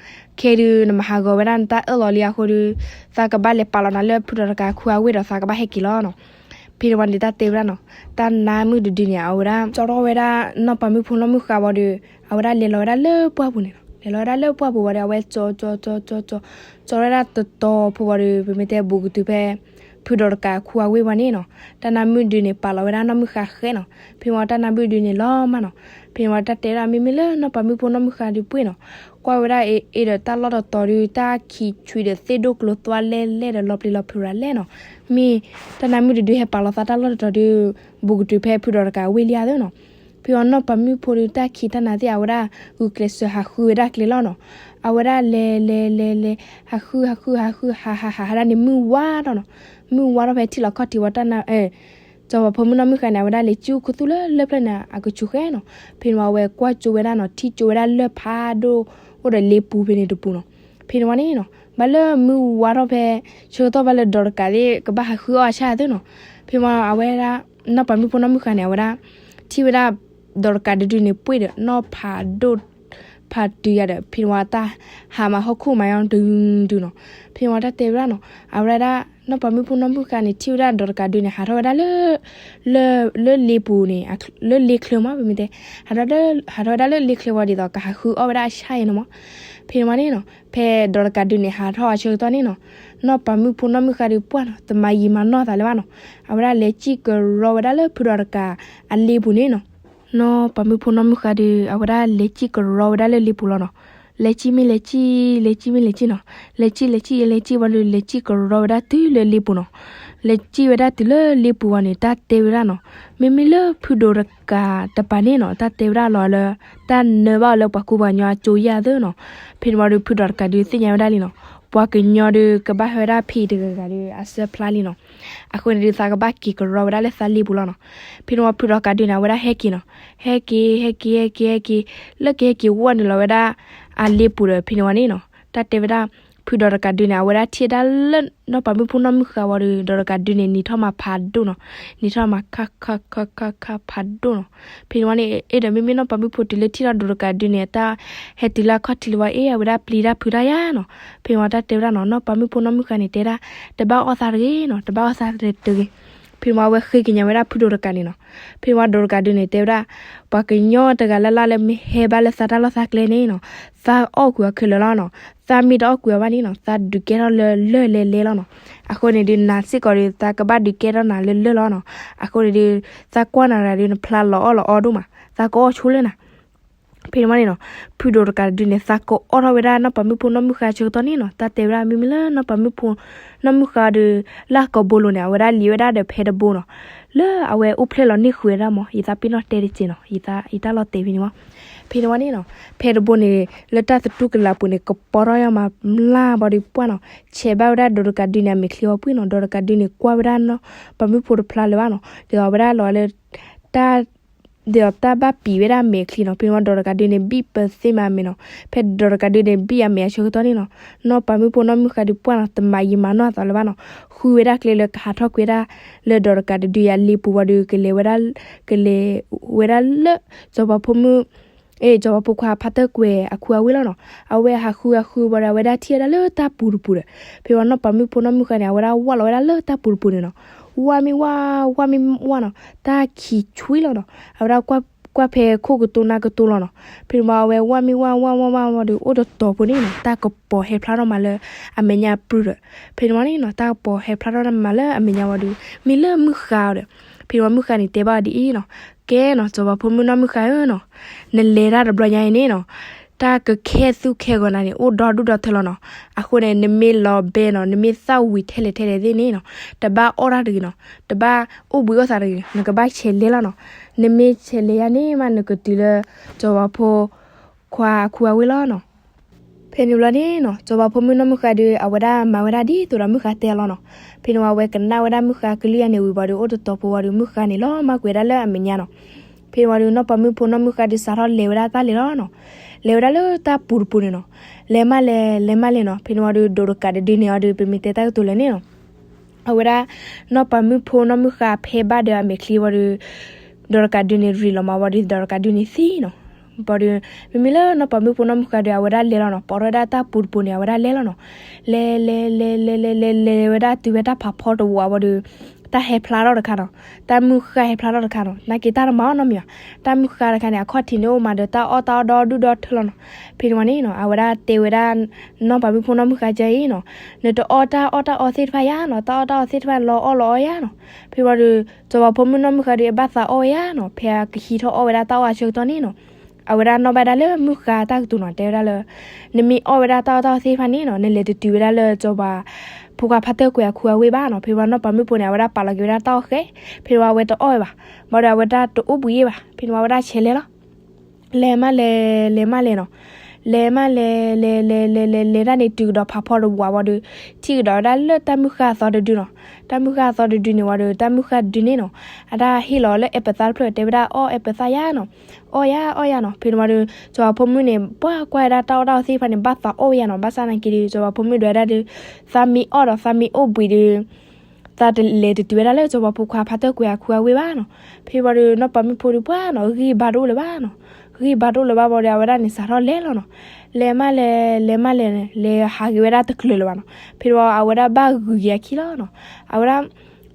ခဲဒီးနမၤဟးဂီၤဝဲဒၣ်နတၢ်အၢၣ်လီၤလံအဃိဒီး သးကဘၣ်လဲၤပာ်လီၤနၤလၢဖုဒီးတကးအခူအဝ့ၢ်ဒီးသးကဘၣ်ဟဲက့ၤလီၤနီၤ. ဖဲန့ၣ်ဝံၤန့ၣ်တၢ်တဲဝဲဒၣ်နီၤ တၢ်နါမုၣ်တဒုန့ၣ် အဝဲဒၣ် ကၠီထီၣ်ဝဲဒၣ်နီၢ်ပၤမုၣ်ဖိနီၢ်မုၢ်ဃါဝံၤဒီး အဝဲဒၣ်လဲၤလီၤဝဲဒၣ်လၢပှၢ်ပူၤန့ၣ်နီၤ. လဲၤလီၤဝဲဒၣ်လၢပှၢ်ပူၤဝံၤဒီး အဝဲကၠီကၠီကၠီကၠီကၠီ ကၠီဝဲဒၣ်တတီၤဖိဝံၤဒီး ပမ့ၢ်တဲဘူးကတုၤဖဲ ဖုဒီးတကးအခူအဝ့ၢ်ဝံၤန့ၣ်နီၤ တၢ်နါမုၣ်ဒုန့ၣ် ပာ်လီၤဝဲဒၣ်နီၢ်မုၢ်ဃါဃဲနီၤ. ဖဲဝံၤတၢ်နါမုၣ်ဒုန့ၣ်လီၤမးနီၤ. ဖဲဝံၤတၢ်တဲဒၣ်မ့မ့ၢ်လၢနီၢ်ပၤမုၣ်ဖိနီၢ်မုၢ်ဃါဒုပှ့ၤနီၤ ကွၢ်ဝဲဒၣ်အ့ၣ်ဒီးတၢ်လီၢ်တတီၤဒု တၢ်ခံးဆွံဒီးသ့ၣ်ဒိၣ်ကျိၤသွါလဲလဲဒီးလီၤပျံၤလီၤဖုးရၤလဲနီၤ. မ့ၢ်တၢ်နါမုၣ်တဒုဟဲပာ်လီၤသးတၢ်လီၢ်တတီၤဒု ဘူးကတုၤဖဲဖုဒီးတကးဝ့ၢ်လံဧါသ့နီၤ. ဖဲဝံၤနီၢ်ပၤမုၣ်ဖိဒုတၢ်ခံးတၢ်နၤသ့ၣ် အဝဲဒၣ်ဂုာ်ကျဲးစၢးဟးဃုဝဲဒၣ်ကျဲလီၤနီၤ. အဝဲဒၣ်လဲၤလဲၤလဲၤလဲၤ ဟးဃုဟးဃုဟးဃုဟးဟးဟးဟးဒၣ်န့ၣ် မုၢ်ဝါထီၣ်နီၤ. မုၢ်ဝါထီၣ်ဖဲထံၣ်လီၤခီၣ်ထံးဝံၤတၢ်နါ စီၤပၤဖိမုၣ်နီၢ်မုၢ်ဃါန့ၣ် အဝဲဒၣ်လဲၤစံၣ်ခူသူၣ်လၢလၢၢ်ဖျၢၣ်န့ၣ် အကဆူးဃဲနီၤ. ဖဲန့ၣ်ဝံၤအဝဲကွၢ်ကၠိဝဲဒၣ်နီၤ ထံၣ်ကၠိဝဲဒၣ်လၢၢ်ဖးဒိၣ် အိၣ်ဒီးလ့ပူၤဖဲန့ၣ်တပူၤနီၤ. ဖဲန့ၣ်ဝံၤန့ၣ်နီၤ ဘၣ်လၢမုၢ်ဝါထီၣ်ဖဲ ဆၢကတီၢ်ဘၣ်လၢဒီးတကးသ့ၣ် ကဘၣ်ဟးဃုအီၣ်အဆၣ်သ့ၣ်နီၤ. ဖဲဝံၤအဝဲဒၣ် နီၢ်ပၤမုၣ်ဖိနီၢ်မုၢ်ဃါန့ၣ် အဝဲဒၣ် ထံၣ်ဝဲဒၣ် ဒီးတကးဒုဒုန့ၣ် ပှ့ၤဒီးနီၢ်ဖးဒိၣ် ဖးတုၤယၤဒီး ဖဲန့ၣ်ဝံၤတၢ်ဟးမၤဟီၣ်ခိၣ်မၤယီၤတုၤတုၤနီၤ. ဖဲန့ၣ်ဝံၤတၢ်တဲဝဲဒၣ်နီၤ အဝဲဒၣ် နီၢ်ပၤမုၣ်ဖိနီၢ်မုၢ်ဃါန့ၣ် ထံၣ်ဝဲဒၣ်ဒီးတကးဒုန့ၣ် ဟးထီၣ်ဝဲဒၣ်လၢ လၢ လၢလ့ပူၤန့ၣ် လၢလ့ချၢမး ပမ့ၢ်တဲ ဟးထီၣ်ဝဲဒၣ်လၢလ့ချၢဝံၤဒ်သိး ကဟးဃုအီၣ်ဝဲဒၣ်အဆၣ်အံၤန့ၣ်မး. ဖဲန့ၣ်ဝံၤန့ၣ်နီၤ ဖဲဒီးတကးဒုန့ၣ် ဟးထီၣ်အဆၢကတီၢ်န့ၣ်နီၤ နီၢ်ပၤမုၣ်ဖိနီၢ်မုၢ်ဃါဒုပှၢ်နီၤ တမၤယံာ်မၤနီၢ်သးလၢၤဘၣ်နီၤ. အဝဲဒၣ်လဲၤစံၣ်ကရီဝဲဒၣ်လၢဖုဒီးတကးအလ့ပူၤန့ၣ်နီၤ. နီၢ်ပၤမုၣ်ဖိနီၢ်မုၢ်ဃါဒု အဝဲဒၣ်လဲၤစံၣ်ကရီဝဲဒၣ်လၢလ့ပူၤလီၤနီၤ. လဲၤစံၣ်မ့ၢ်လဲၤစံၣ် လဲၤစံၣ်မ့ၢ်လဲၤစံၣ်နီၤ. လဲၤစံၣ်လဲၤစံၣ်လဲၤစံၣ်ဝံၤဒီး လဲၤစံၣ်ကရီဝဲဒၣ်တုၤလၢလ့ပူၤနီၤ. လဲၤစံၣ်ဝဲဒၣ်တုၤလၢလ့ပူၤဝံၤန့ၣ် တၢ်တဲဝဲဒၣ်နီၤ, မ့မ့ၢ်လၢဖုဒိးတကးတပၤန့ၣ်နီၤ တၢ်တဲဝဲဒၣ်လီၤလၢ တၢ်နၢဘၣ်အီၤလၢပှၤကူပှၤကညီအကၠိယၢ်သ့နီၤ. ဖဲန့ၣ်ဝံၤဒီး ဖုဒိးတကးဒုးသ့ၣ်ညါဝဲဒၣ်လံနီၤ, ပှၤကညီဒုးကဘၣ်ဟဲဝဲဒၣ်ဖံးတဂၤဂၤဒီးအစၢဖျါလံနီၤ. အဃိန့ၣ်ဒုး သးကဘၣ်က့ၤကရီဝဲဒၣ်လၢသးလ့ပူၤလီၤနီၤ. ဖဲန့ၣ်ဝံၤ ဖုဒိးတကးဒုးန့ၣ် အဝဲဒၣ်ဟဲက့ၤနီၤ, ဟဲက့ၤ ဟဲက့ၤ ဟဲက့ၤ ဟဲက့ၤ, လၢကဟဲက့ၤဝီၢ်နုာ်လီၤဝဲဒၣ်အလ့ပူၤဒီး ဖဲန့ၣ်ဝံၤန့ၣ်နီၤ တၢ်တဲဝဲဒၣ် ဖုဒိးတကးဒုးန့ၣ် အဝဲဒၣ်ထံၣ်ဝဲဒၣ်လၢနီၢ်ပၤမုၣ်ဖိနီၢ်မုၣ်ဃါဝံၤဒီး ဒိးတကးဒုးန့ၣ် နံၤထီၣ်မးဖးဒိၣ်နီၤ, နံၤထီၣ်မးခါခါခါခါခါဖးဒိၣ်နီၤ. ဖဲန့ၣ်ဝံၤန့ၣ် အဲၣ်ဒိးမ့မ့ၢ်နီၢ်ပၤမုၣ်ဖိတုၤလၢထံၣ်ထီၣ်ဒိးတကးဒုးန့ၣ် တၢ်ဟဲတုၤလၢအခီၣ်ထံးလၢၤဝဲ အ့ အဝဲဒၣ်ပျံၤတၢ်ဖုးတၢ်ယါနီၤ. ဖဲန့ၣ်ဝံၤတၢ်တဲဝဲဒၣ်နီၤ နီၢ်ပၤမုၣ်ဖိနီၢ်မုၣ်ဃါန့ၣ် တဲဒၣ် တဘၣ်အီၣ်သးတဂ့ၤနီၤ, တဘၣ်အီၣ်သးတဂ့ၤ. ဖဲန့ၣ်ဝံၤ အဝဲဃ့ကညးဝဲဒၣ်ဖုဒိးတကးန့ၣ်နီၤ. ဖဲန့ၣ်ဝံၤ ဒိးတကးဒုးန့ၣ် တဲဝဲဒၣ် ပှၤကညီတဂၤလၢ်လၢ်လၢမ့ၢ်ဟဲဘၣ်လၢသးတၢ်လီၢ်သးကျဲန့ၣ်နီၤ, သးအီၣ်ကွံာ်အီၤခဲလၢာ်လီၤနီၤ. သးမ့ၢ်တအီၣ်ကွံာ်အီၤဘၣ်န့ၣ်နီၤ သးဒုးကဲထီၣ်လၢလၢၢ်လဲၤလဲၤလီၤနီၤ. အဃိန့ၣ်ဒုး နၤစ့ၢ်ကီးဒီး သးကဘၣ်ဒုးကဲထီၣ်နၤလၢလၢၢ်လီၤနီၤ. အဃိန့ၣ်ဒုး သးကွၢ်နၤတဂၤဒီး နဖျါလီၤအီၣ်လီၤအီဒိၣ်မး, သးကအီၣ်ဆိလၢနၤ. ဖဲန့ၣ်ဝံၤန့ၣ်နီၤ ဖုဒိးတကးဒုးန့ၣ် သးကအီၣ်ထီၣ်ဝဲဒၣ်နီၢ်ပၤမုၣ်ဖိနီၢ်မုၣ်ဃါဆၢကတီၢ်န့ၣ်နီၤ. တၢ်တဲဝဲဒၣ် မ့မ့ၢ်လၢနီၢ်ပၤမုၣ်ဖိနီၢ်မုၣ်ဃါဒီး လၢအကိာ်ဘိလိၤန့ၣ် အဝဲဒၣ်လံၤဝဲဒၣ်ဒီးဖဲတဘိနီၤ, လၢအဝဲအိၣ်ဖျဲၣ်လီၤန့ၢ်ဃုာ်ဝဲဒၣ်မး, ယသးပ့ၤနီၣ်တဲတစဲးနီၤ, ယတၢ်လီၤတဲာ်ဖဲန့ၣ်မး. ဖဲန့ၣ်ဝံၤန့ၣ်နီၤ ဖဲတဘိန့ၣ် လၢတၢ်သတူၢ်ကလာ်ပူၤန့ၣ် ကပီၤထီၣ်ယါမးမျၢ်ဘၣ်ဒီးပှၢ်နီၤ, ဆဲးဘၣ်ဝဲဒၣ်ဒိးတကးဒုးန့ၣ် အမဲာ်ချံဝံၤပှၢ်နီၤ. ဒိးတကးဒုးန့ၣ် ကွၢ်ဝဲဒၣ်နီၢ်ပၤမုၣ်ဖိတဖျါလၢၤဘၣ်နီၤ, ဒီးအဝဲဒၣ်လီၤလၢ တၢ် ဒီးတၢ်ဘၣ်ပံာ်ဝဲဒၣ်အမဲာ်ချံနီၤ. ဖဲန့ၣ်ဝံၤ ဒိးတကးဒုးန့ၣ် ဘံၣ်ပသ့မးအမဲာ်နီၤ. ဖဲဒိးတကးဒုးန့ၣ်ဘံၣ်အမဲာ်အဆၢကတီၢ်န့ၣ်နီၤ, နီၢ်ပၤမုၣ်ဖိနီၢ်မုၣ်ဃါဒီးပှၢ်နီၤ တမၤယံာ်မၤနီၢ်အသးလၢၤဘၣ်နီၤ. ဃုဝဲဒၣ်ကျဲလၢကဟးထီၣ်ကွံာ်ဝဲဒၣ် လၢဒိးတကးဒုးအလ့ပူၤဝံၤဒီး ကလဲၤဝဲဒၣ် ကလဲၤဝဲဒၣ်လၢ စီၤပၤဖိမုၣ် အ့ စီၤပၤဖိခွါဖါတၢၢ်ကွဲၤအခူအဝ့ၢ်လီၤနီၤ. အဝဲဟးဃုဟးဃုဝံၤဒီး အဝဲဒၣ်ထံၣ်ဝဲဒၣ်လၢတၢ်ပူၤတပူၤဒီး ဖဲဝံၤနီၢ်ပၤမုၣ်ဖိနီၢ်မုၣ်ဃါန့ၣ် အဝဲဒၣ်ဝၢ်လီၤဝဲဒၣ်လၢတၢ်ပူၤတပူၤန့ၣ်နီၤ. ဝၢ်မ့ၢ်ဝၢ် ဝၢ်မ့ၢ်ဝၢ်နီၤ, တၢ်ခံးဆွံလီၤနီၤ. အဝဲဒၣ်ကွၢ်ဖဲခိၣ်ကတိၤနၢ်ကတိၤလီၤနီၤ. ဖဲန့ၣ်ဝံၤ အဝဲဝၢ်မ့ၢ်ဝၢ်ဝၢ်ဝၢ်ဝၢ်ဝံၤဒီး အိၣ်တတီၤဖိန့ၣ်နီၤ တၢ်ကပီၤဟဲဖျါထီၣ်မးလၢအမဲာ်ညါပြူၤဒီး ဖဲန့ၣ်ဝံၤန့ၣ်နီၤ တၢ်ကပီၤဟဲဖျါထီၣ်မးလၢအမဲာ်ညါဝံၤဒီး မ့ၢ်လၢမုၢ်ဃါအီၤဒီး ဖဲန့ၣ်ဝံၤမုၢ်ဃါန့ၣ်တဲဘၣ်အီၤဒ်အံၤနီၤ, ကဲနီၤ စီၤပၤဖိမုၣ်နီၢ်မုၢ်ဃါဧၢနီၤ, နလဲၤတၢ်တဘျီညါအံၤန့ၣ်နီၤ တၢ်ကခဲသူၣ်ခဲဂီၤနၤန့ၣ် အိၣ်ဒီဒူၣ်ဒီထၢလီၤနီၤ. အဃိန့ၣ် နမ့ၢ်လီၤဘဲနီၤ နမ့ၢ်သၣ်ဝံၤထဲလဲၣ်ထဲလဲၣ်သ့ၣ်န့ၣ်နီၤ တဘၣ်အီၣ်တၢ်တဂ့ၤနီၤ, တဘၣ်အိၣ်ဘှံးအိၣ်သးတဂ့ၤ, နကဘၣ်ဆဲးလဲၤလီၤနီၤ. နမ့ၢ်ဆဲးလဲၤယါန့ၣ်မး နကတုၤလၢ စီၤပၤဖိခွါအခူအဝ့ၢ်လီၤနီၤ. ဖဲန့ၣ်ဘျီန့ၣ်နီၤ စီၤပၤဖိမုၣ်နီၢ်မုၢ်ဃါဒီး အဝဲဒၣ်မၤဝဲဒၣ်ဒ်သိးဒီးမုၢ်ဃါတဲအီၤလီၤနီၤ. ဖဲန့ၣ်ဝံၤ အဝဲကနၣ်ဝဲဒၣ်မုၢ်ဃါကလုၢ်ယါန့ၣ်ဝံၤဘၣ်ဒီး အိၣ်တတီၤဖိဝံၤဒီး မုၢ်ဃါန့ၣ်လီၤမၢ်ကွံာ်ဝဲဒၣ်လၢအမဲာ်ညါနီၤ. ဖဲန့ၣ်ဝံၤဒီး နီၢ်ပၤမုၣ်ဖိနီၢ်မုၢ်ဃါဒီး စးထီၣ်လဲၤဝဲဒၣ်တၢ်လဲၤလီၤနီၤ. လဲၤဝဲဒၣ်လၢတၢ်ပူၤတပူၤန့ၣ်နီၤ. လဲၤမးလဲၤ လဲၤမးလဲၤနီၤ. ဖဲန့ၣ်ဝံၤဒီး ဒိးတကးတဒုန့ၣ်အီၤဒီး ပမ့ၢ်တဲတၢ်ကတိၤလၢာ်န့ၣ်နီၤ အဝဲဒၣ် နီၢ်ပၤမုၣ်ဖိနီၢ်မုၢ်ဃါဖဲဘၣ်ဒီးအမဲာ်ချံဝံၤဒီး ဒိးတကးဒုန့ၣ်ရံးလီၤမးဝံၤဒီး ဒိးတကးဒုန့ၣ်သံနီၤ. ဘၣ်ဒီး မ့မ့ၢ်လၢနီၢ်ပၤမုၣ်ဖိနီၢ်မုၢ်ဃါဒီး အဝဲဒၣ်လဲၤလီၤနီၤ. ပိာ်ထီၣ်ဝဲဒၣ်တၢ်ပူၤတပူၤန့ၣ် အဝဲဒၣ်လဲၤလီၤနီၤ. လဲၤလဲၤလဲၤလဲၤလဲၤလဲၤလဲၤလဲၤဝဲဒၣ်တုၤဝဲတၢ်ဖးဖီတဝးဝံၤဒီး တၢ်ဟဲဖျါထီၣ်တခါနီၤ. တၢ်မုၢ်ဃါဟဲဖျါထီၣ်တခါနီၤ. နာ်က့တၢ်တမၤအီၣ်နီတမံၤဘၣ်. တၢ်မုၢ်ဃါတခါန့ၣ် အခီၣ်ထံးန့ၣ်အိၣ်မးဒီး တၢ်အီၣ်တၢ်အီဒီဒူၣ်ဒီထၢလီၤနီၤ. ဖဲန့ၣ်ဝံၤန့ၣ်နီၤ အဝဲဒၣ်တဲဝဲဒၣ် နီၢ်ပၤမုၣ်ဖိနီၢ်မုၢ်ဃါကအံၤနီၤ, နတအီၣ်တၢ်အီၣ်တၢ်အီသ့ၣ်တဖၣ်ယါနီၤ, တၢ်အီၣ်တၢ်အီသ့ၣ်တဖၣ်လီၤအီၣ်လီၤအီယါနီၤ. ဖဲဝံၤဒီး စီၤပၤဖိမုၣ်နီၢ်မုၢ်ဃါဒီး အဘၣ်သးအီၣ်ဝဲယါနီၤ. ဖဲအကဟံးထီၣ်အီၣ်ဝဲဒၣ်တၢ်အီၣ်အဆၢကတီၢ်န့ၣ်နီၤ အဝဲဒၣ်နီၣ်ဘၣ်ဒၣ်လၢမုၢ်ဃါတၢ်ကတိၤနီၤ, တဲဝဲဒၣ်လၢ နမ့ၢ်အီၣ်ဝဲဒၣ်တၢ်အီၣ်တၢ်အီသ့ၣ်တဖၣ်န့ၣ်နီၤ, နလဲၤတတုၤဝဲဒၣ်လၢစီၤပၤဖိခွါဖါတၢၢ်ကွဲၤအခူအဝ့ၢ်ဘၣ်နီၤ. ဖဲဝံၤနီၢ်ပၤမုၣ်ဖိန့ၣ် အဝဲဒၣ်ပာ်လီၤက့ၤဝဲဒၣ်တၢ်အီၣ်ဃဲ, ဖဲဝံၤအဝဲတအီၣ်ဝဲဘၣ်, ဘၣ်ဒီးအဝဲဒၣ်တအိၣ်ဘှံးအ့ၣ်ဘၣ်. ဖဲန့ၣ်ဝံၤအဝဲဒၣ်ဆဲးလဲၤလီၤ လဲၤမးလဲၤ လဲၤမးလဲၤနီၤ. လဲၤမးလဲၤ လဲၤလဲၤလဲၤလဲၤလဲၤတၢ်န့ၣ် တုၤကဒီးဖးဖီတဝးဝံၤဒီး ထံၣ်ကဒီးဝဲဒၣ်လၢတၢ်မုၢ်ဃါအသီတဒုနီၤ. တၢ်မုၢ်ဃါအသီတဒုန့ၣ်ဝံၤဒီး တၢ်မုၢ်ဃါတဒုန့ၣ်နီၤ အတၢ်ဟ့ၣ်လီၤလၢအဲပသါတဖျၢၣ် တဲဝဲဒၣ်အီၣ်အဲပသါယါနီၤ, အီၣ်ယါအီၣ်ယါနီၤ. ဖဲန့ၣ်ဝံၤဒီး စီၤပၤဖိမုၣ်န့ၣ် ပှၤကွၢ်ဝဲဒၣ်တၢ်အီၣ်တၢ်အီသ့ၣ်တဖၣ်န့ၣ် ဘၣ်သးအီၣ်ဝဲယါနီၤ. ဘၣ်ဆၣ်နာ်က့ဒီး စီၤပၤဖိမုၣ်ဒွးဒၣ်ဒီး သးမ့ၢ်အီၣ်ဒီးသးမ့ၢ်အိၣ်ဘှံးဒီး သးတလဲၤတတုၤဝဲဒၣ်လၢစီၤပၤဖိခွါဖါတၢၢ်ကွဲၤအခူအဝ့ၢ်ဘၣ်နီၤ. ဖဲဝံၤဒီး နီၢ်ပၤမုၣ်ဖိဒီးပှၤနီၤ ဂံၢ်ဘါတအိၣ်လၢၤဘၣ်နီၤ. ဂံၢ်ဘါတအိၣ်လၢၤဘၣ်ဝံၤဒီး အဝဲဒၣ်န့ၣ်စးထီၣ်လဲၤလီၤနီၤ. လဲၤမးလဲၤ လဲၤမးလဲၤန့ၣ် လဲၤဟးဂ့ၤဝဲဒၣ်တကျၢၤလၢၤဘၣ်နီၤ. ဖဲဝံၤအဝဲဒၣ်ဘၣ်ဂုာ်က့ၤအခံလီၤနီၤ. အဝဲဒၣ်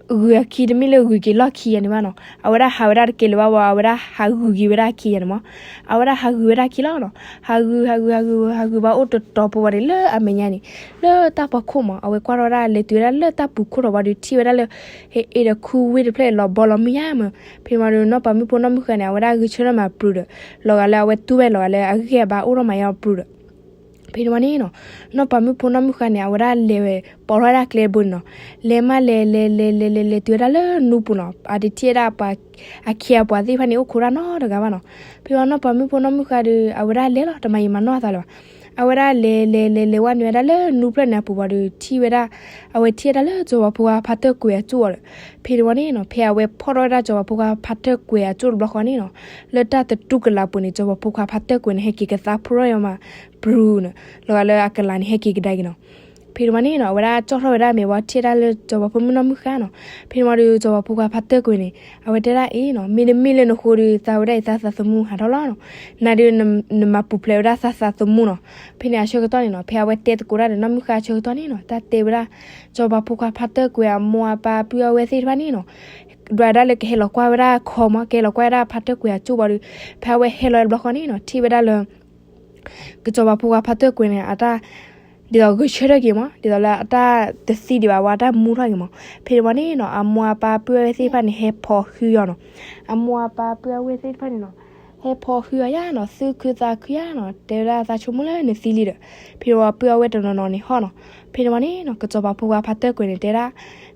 ဂုာ်အခံတမ့ၢ်လၢဂုာ်က့ၤလီၢ်ခံယါန့ၣ်ဘၣ်နီၤ. အဝဲဒၣ်ဟးဝဲဒၣ်တက့ၢ်လၢၤဘၣ်ဝံၤ အဝဲဒၣ်ဟးဂုာ်က့ၤဝဲဒၣ်အခံယါန့ၣ်မး. အဝဲဒၣ်ဟးဂုာ်ဝဲဒၣ်အခံလီၤနီၤ. ဟးဂုာ် ဟးဂုာ် ဟးဂုာ် ဟးဂုာ်ဘၣ်အိၣ်တတီၤဖိဝံၤဒီး လၢအမဲာ်ညါန့ၣ် လၢတၢ်ဖီခိၣ်မး အဝဲကွၢ်ထီၣ်ဝဲဒၣ် လဲၤတုၤဝဲဒၣ်လၢတၢ်ပူၤခိၣ်ထီၣ်ဝံၤဒီး ထံၣ်ဝဲဒၣ်လၢ ဟဲအ့ဒီးခူဝ့ၢ်တဖျၢၣ်လီၤဘီလီၤမုၢ်ယါမး. ဖဲဝံၤဒီး နီၢ်ပၤမုၣ်ဖိနီၢ်မုၢ်ဃါန့ၣ် အဝဲဒၣ်ဂဲၤဆၢထၢၣ်မးပြူၤဒီး လီၤဂာ်လၢအဝဲတူၢ်ဝဲလီၤဂာ်လၢအဂံၢ်အဘါအိၣ်ထီၣ်မးယါပြူၤဒီး ဖဲန့ၣ်ဝံၤန့ၣ်နီၤ, နီၢ်ပၤမုၣ်ဖိနီၢ်မုၣ်ဃါန့ၣ် အဝဲဒၣ်လဲၤဝဲ ပိာ်ထီၣ်ဝဲဒၣ်ကျဲတဘိန့ၣ်နီၤ, လဲၤမးလဲၤလဲၤလဲၤလဲၤလဲၤလဲၤတုၤဝဲဒၣ်လၢနူပူၤနီၤ, အတထံၣ်ဝဲဒၣ်ပှၤ အခ့အပှၤသ့ၣ်တဖၣ်န့ၣ် အိၣ်ခိးတၢ်နီတဂၤဘၣ်နီၤ. ဖဲဝံၤနီၢ်ပၤမုၣ်ဖိနီၢ်မုၣ်ဃါဒီး အဝဲဒၣ်လဲၤလီၤ တမၤယံာ်မၤနီၢ်အသးလၢၤဘၣ်. အဝဲဒၣ်လဲၤလဲၤလဲၤလဲၤဝဲနုာ်ဝဲဒၣ်လၢနူဖျၢၣ်န့ၣ်အပူၤဝံၤဒီး ထံၣ်ဝဲဒၣ်, အဝဲထံၣ်ဝဲဒၣ်လၢစီၤပၤဖိခွါဖါတၢၢ်ကွဲၤအကၠိၣ်အီၤဒီး, ဖဲန့ၣ်ဝံၤန့ၣ်နီၤ, ဖဲအဝဲဖီၣ်ထီၣ်ဝဲဒၣ်စီၤပၤဖိခွါဖါတၢၢ်ကွဲၤအကၠိၣ်တဘျီဃီန့ၣ်နီၤ, လၢတၢ်တတူၢ်ကလာ်ပူၤန့ၣ် စီၤပၤဖိခွါဖါတၢၢ်ကွဲၤန့ၣ် ဟဲက့ၤကသါဖှိၣ်ထီၣ်အီၤမး ဘြူၤန့ၣ် လီၤဂာ်လၢအကလၤန့ၣ် ဟဲက့ၤကဒါက့ၤနီၤ. ဖဲန့ၣ်ဝံၤန့ၣ်နီၤ, အဝဲဒၣ်ကၠီၣ်ထီၣ်ဝဲဒၣ်မ့ၢ်ဝံၤထံၣ်ဝဲဒၣ်လၢစီၤပၤဖိမုၣ်နီၢ်မုၣ်ဃါနီၤ. ဖဲန့ၣ်ဝံၤဒီး စီၤပၤဖိခွါဖါတၢၢ်ကွဲၤန့ၣ် အဝဲတဲဒၣ်အံၤနီၤ, မ့တမ့ၢ်လၢနဃိဒီး သးဝဲဒၣ်အံၤသးသးသမူဟးထီၣ်လီၤနီၤ. နၤဒီး နမၤပူၤဖျဲးဝဲဒၣ်သးသးသမူနီၤ. ဖဲန့ၣ်အဆၢကတီၢ်န့ၣ်နီၤ, ဖဲအဝဲတဲသကိးတၢ်ဒီးနီၢ်မုၣ်ဃါအဆၢကတီၢ်န့ၣ်နီၤ, တၢ်တဲဝဲဒၣ် စီၤပၤဖိခွါဖါတၢၢ်ကွဲၤအမိၢ်အပၢ်ပုၢ်အဝဲၢ်သ့ၣ်တဖၣ်န့ၣ်နီၤ, ဒွးဒၣ်လၢကဟဲလီၤကွၢ်ဝဲဒၣ်ခီမး, ကဟဲလီၤကွၢ်ဝဲဒၣ်ဖါတၢၢ်ကွဲၤအကၠိၣ်ဝံၤဒီး ဖဲအဝဲဟဲလီၤတဘျီဃီန့ၣ်နီၤ, ထံၣ်ဝဲဒၣ်လၢ ကစီၤပၤဖိခွါဖါတၢၢ်ကွဲၤန့ၣ် အတၢ် ဒ်သိးဂဲၤဆၢထၢၣ်က့ၤမး, ဒ်သိးလၢအတၢ်တသံဒံးဘၣ်ဝံၤ အတၢ်မူထီၣ်က့ၤမး. ဖဲန့ၣ်ဝံၤန့ၣ်နီၤ, အမိၢ်အပၢ်ပုၢ်အဝဲၢ်သ့ၣ်တဖၣ်န့ၣ် ဟဲဖီၣ်ဟုအီၤနီၤ. အမိၢ်အပၢ်ပုၢ်အဝဲၢ်သ့ၣ်တဖၣ်န့ၣ်နီၤ, ဟဲဖီၣ်ဟုအီၤယါနီၤ, သူၣ်ခုသးခုယါနီၤ, တဲဝဲဒၣ်သးဆိကမိၣ်လၢနသံလံဒီး, ဖဲန့ၣ်ဝံၤပုၢ်အဝဲၢ်တနီၤနီၤန့ၣ်ဟီၣ်နီၤ. ဖဲန့ၣ်ဝံၤန့ၣ်နီၤ, ကစီၤပၤဖိခွါဖါတၢၢ်ကွဲၤန့ၣ်တဲဒၣ်,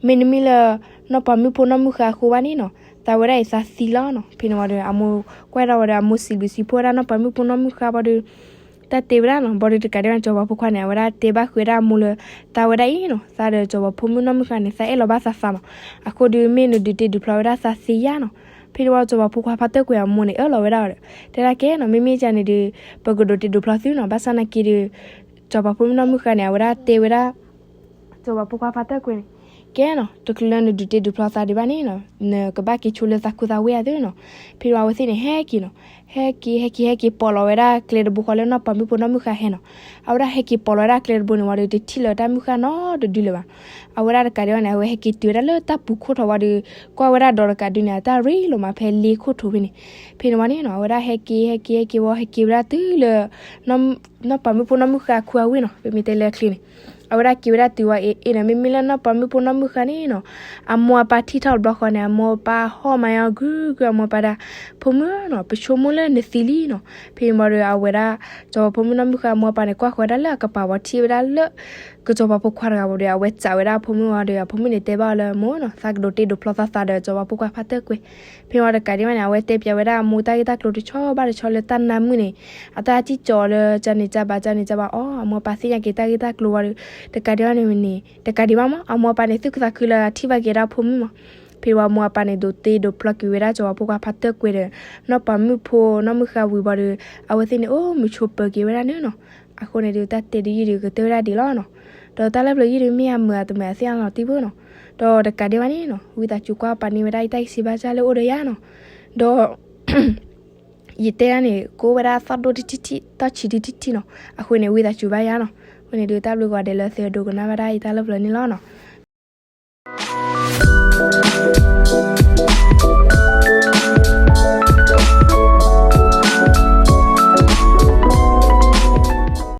မ့တမ့ၢ်လၢ နီၢ်ပၤမုၣ်ဖိနီၢ်မုၣ်ဃါအဃိဘၣ်န့ၣ်နီၤ, သးဝဲဒၣ်အံၤသးသံလီၤနီၤ. ဖဲန့ၣ်ဝံၤဒီး အမိၢ်ကွၢ်ထီၣ်ဝံၤဒီး အမိၢ်စံးဘျုးစံးဖှိၣ်ဝဲဒၣ်နီၢ်ပၤမုၣ်ဖိနီၢ်မုၣ်ဃါဝံၤဒီး တၢ်တဲဝဲဒၣ်နီၤ, ဘၣ်ဒီးတကးဒံးဘၣ်န့ၣ် စီၤပၤဖိခွါန့ၣ် အဝဲဒၣ်တဲဘၣ်ဃုာ်ဝဲဒၣ်အမိၢ်လၢ သးဝဲဒၣ်အံၤနီၤ, သးဒီးစီၤပၤဖိမုၣ်နီၢ်မုၣ်ဃါန့ၣ် သးအဲၣ်လီၤဘၣ်သးသးနီၤ. အဃိဒီးမ့ၢ်နဒုးတ့ဒုးဖျီဝဲဒၣ်သးသ့ယါနီၤ. ဖဲန့ၣ်ဝံၤ စီၤပၤဖိခွါဖါတၢၢ်ကွဲၤအမိၢ်န့ၣ် အၢၣ်လီၤဝဲဒၣ်အီၤဒီး တဲဒၣ်ကဲနီၤ, မ့မ့ၢ်ကန့ၣ်ဒီး ပကဒိးတ့ဒိးဖျီသုနီၤ. ဘၣ်ဆၣ်နာ်က့ဒီး စီၤပၤဖိမုၣ်နီၢ်မုၣ်ဃါန့ၣ် အဝဲဒၣ်တဲဝဲဒၣ် စီၤပၤဖိခွါဖါတၢၢ်ကွဲၤန့ၣ်, ကဲနီၤ, တချုးလၢနဒုးတ့ဒုးဖျီသးဒံးဘၣ်န့ၣ်နီၤ, နကဘၣ်က့ၤဆိလၢသးခူသးဝ့ၢ်အသိးနီၤ. ဖဲန့ၣ်ဝံၤအဝဲသ့ၣ်န့ၣ် ဟဲက့ၤနီၤ, ဟဲက့ၤ ဟဲက့ၤ ဟဲက့ၤပိာ်လီၤဝဲဒၣ်ကျဲတဘိဃီလၢ နီၢ်ပၤမုၣ်ဖိနီၢ်မုၣ်ဃါဟဲနီၤ. အဝဲဒၣ်ဟဲက့ၤပိာ်လီၤဝဲဒၣ်ကျဲတဘိန့ၣ်ဝံၤဒီး တထံၣ်လၢတၢ်မုၢ်ဃၢ်နီတဒုလၢၤဘၣ်. အဝဲဒၣ်တကးဒံးဘၣ်န့ၣ် အဝဲဟဲက့ၤတုၤဝဲဒၣ်လၢတၢ်ပူၤခိၣ်ထီၣ်ဝံၤဒီး ကွၢ်ဝဲဒၣ်ဒီးတကးဒုးန့ၣ် အတၢ်ရ့လိာ်မးဖဲလ့ခိၣ်ထံးဖဲန့ၣ်. ဖဲန့ၣ်ဝံၤန့ၣ်နီၤ, အဝဲဒၣ်ဟဲက့ၤ ဟဲက့ၤ ဟဲက့ၤဝံၤ ဟဲက့ၤဝဲဒၣ်တုၤလၢ နီၢ်ပၤမုၣ်ဖိနီၢ်မုၣ်ဃါခူအဝ့ၢ်နီၤ. ပမ့ၢ်တဲလၢအချ့န့ၣ် အဝဲဒၣ်က့ၤဝဲဒၣ်တုၤဝံၤအံၤနီၤ, မ့မ့ၢ်လၢနီၢ်ပၤမုၣ်ဖိနီၢ်မုၣ်ဃါန့ၣ်နီၤ, အမိၢ်အပၢ်ထံၣ်ထီၣ်တဘျီဃီန့ၣ် အမိၢ်အပၢ်ဟီၣ်မၤအီၤဂုၤဂုၤ, အမိၢ်အပၢ်ဒၣ် ဖိမုၣ်နီၤ, ပဆိကမိၣ်လၢနသံလံနီၤ. ဖဲန့ၣ်ဝံၤဒီး အဝဲဒၣ် စီၤပၤဖိမုၣ်နီၢ်မုၣ်ဃါအမိၢ်အပၢ်န့ၣ် ကွၢ်ဃီၤဝဲဒၣ်လၢအကပၤဝံၤ ထံၣ်ဝဲဒၣ်လၢ ကစီၤပၤဖိခွါတဂၤဝံၤဒီး အဝဲစံးဝဲဒၣ်အဖိမုၣ်ဝံၤဒီး အဖိမုၣ်န့ၣ်တဲဘၣ်အီၤလၢ မိၢ်နီၤ, သးကဒိးတ့ဒိးဖျီသးသးဒီးစီၤပၤဖိခွါဖါတၢၢ်ကွဲၤ. ဖဲန့ၣ်ဝံၤတကးဒံးဘၣ်န့ၣ် အဝဲတဲပျးဝဲဒၣ်အမိၢ်တၢ်ဂ့ၢ်တၢ်ကျိၤတဆီဘၣ်တဆီလၢတၢ်နါမုၣ်န့ၣ် အတၢ်စံၣ်ကၠီၤလၢ ကန့ၣ်ကဘၣ် ကန့ၣ်ကဘၣ်အီၤ, အမိၢ်အပၢ်သ့ၣ်ညါက့ၤတၢ်ဂ့ၢ်တၢ်ကျိၤဝံၤဒီး တကးဒံးဘၣ်န့ၣ်န့ၣ် တကးဒံးဘၣ်မး အမိၢ်အပၢ်န့ၣ် သူၣ်ခုသးခုလၢအထံၣ်ဘၣ်က့ၤဒၣ်အဖိမုၣ်မး. ဖဲန့ၣ်ဝံၤအမိၢ်အပၢ်န့ၣ် ဒိးတ့ဒိးဖျီက့ၤဝဲဒၣ်စီၤပၤဖိခွါဖါတၢၢ်ကွဲၤဒီး နီၢ်ပၤမုၣ်ဖိနီၢ်မုၣ်ဃါဝံၤဘၣ်ဒီး အဝဲသ့ၣ်န့ၣ် အိၣ်မုာ်ဆိးပၢၤက့ၤဝဲဒၣ်န့ၣ်နီၤ. အဃိန့ၣ်ဒီး တၢ်တဲဒ်အံၤဒီး ကတၢၢ်ဝဲဒၣ်ဒ်လီၤနီၤ. ဒီးတၢ်လၢပျၢၤအံၤဒီး မ့ၢ်အမုာ်အတမုာ်အသ့ၣ်ညါလီၤတံၢ်ဖိနီၤ. ဒီးတကးဒံးဘၣ်န့ၣ်နီၤ ဝံသးစူၤကွၢ်ပာ်န့ၢ်ဝဲဒၣ်ယတၢ်ဂံၢ်စၢ်ဘါစၢ်လၢအိၣ်ဒီးယၤနီၤ. ဒီး ယတဲဒၣ်န့ၣ် ကအိၣ်ဝဲဒၣ်သီၣ်ဒိၣ်ထံထံထံ သီၣ်ဆံးထံထံထံနီၤ. အဃိန့ၣ် ဝံသးစူၤဘၣ်ယၤနီၤ. အဃိန့ၣ်ဒီး တၢ်ဘျုးကိးဂၤဒဲးလၢသုဒိကနၣ်ဝဲဒၣ်ယတၢ်လၢပျၢၤန့ၣ်လီၤနီၤ.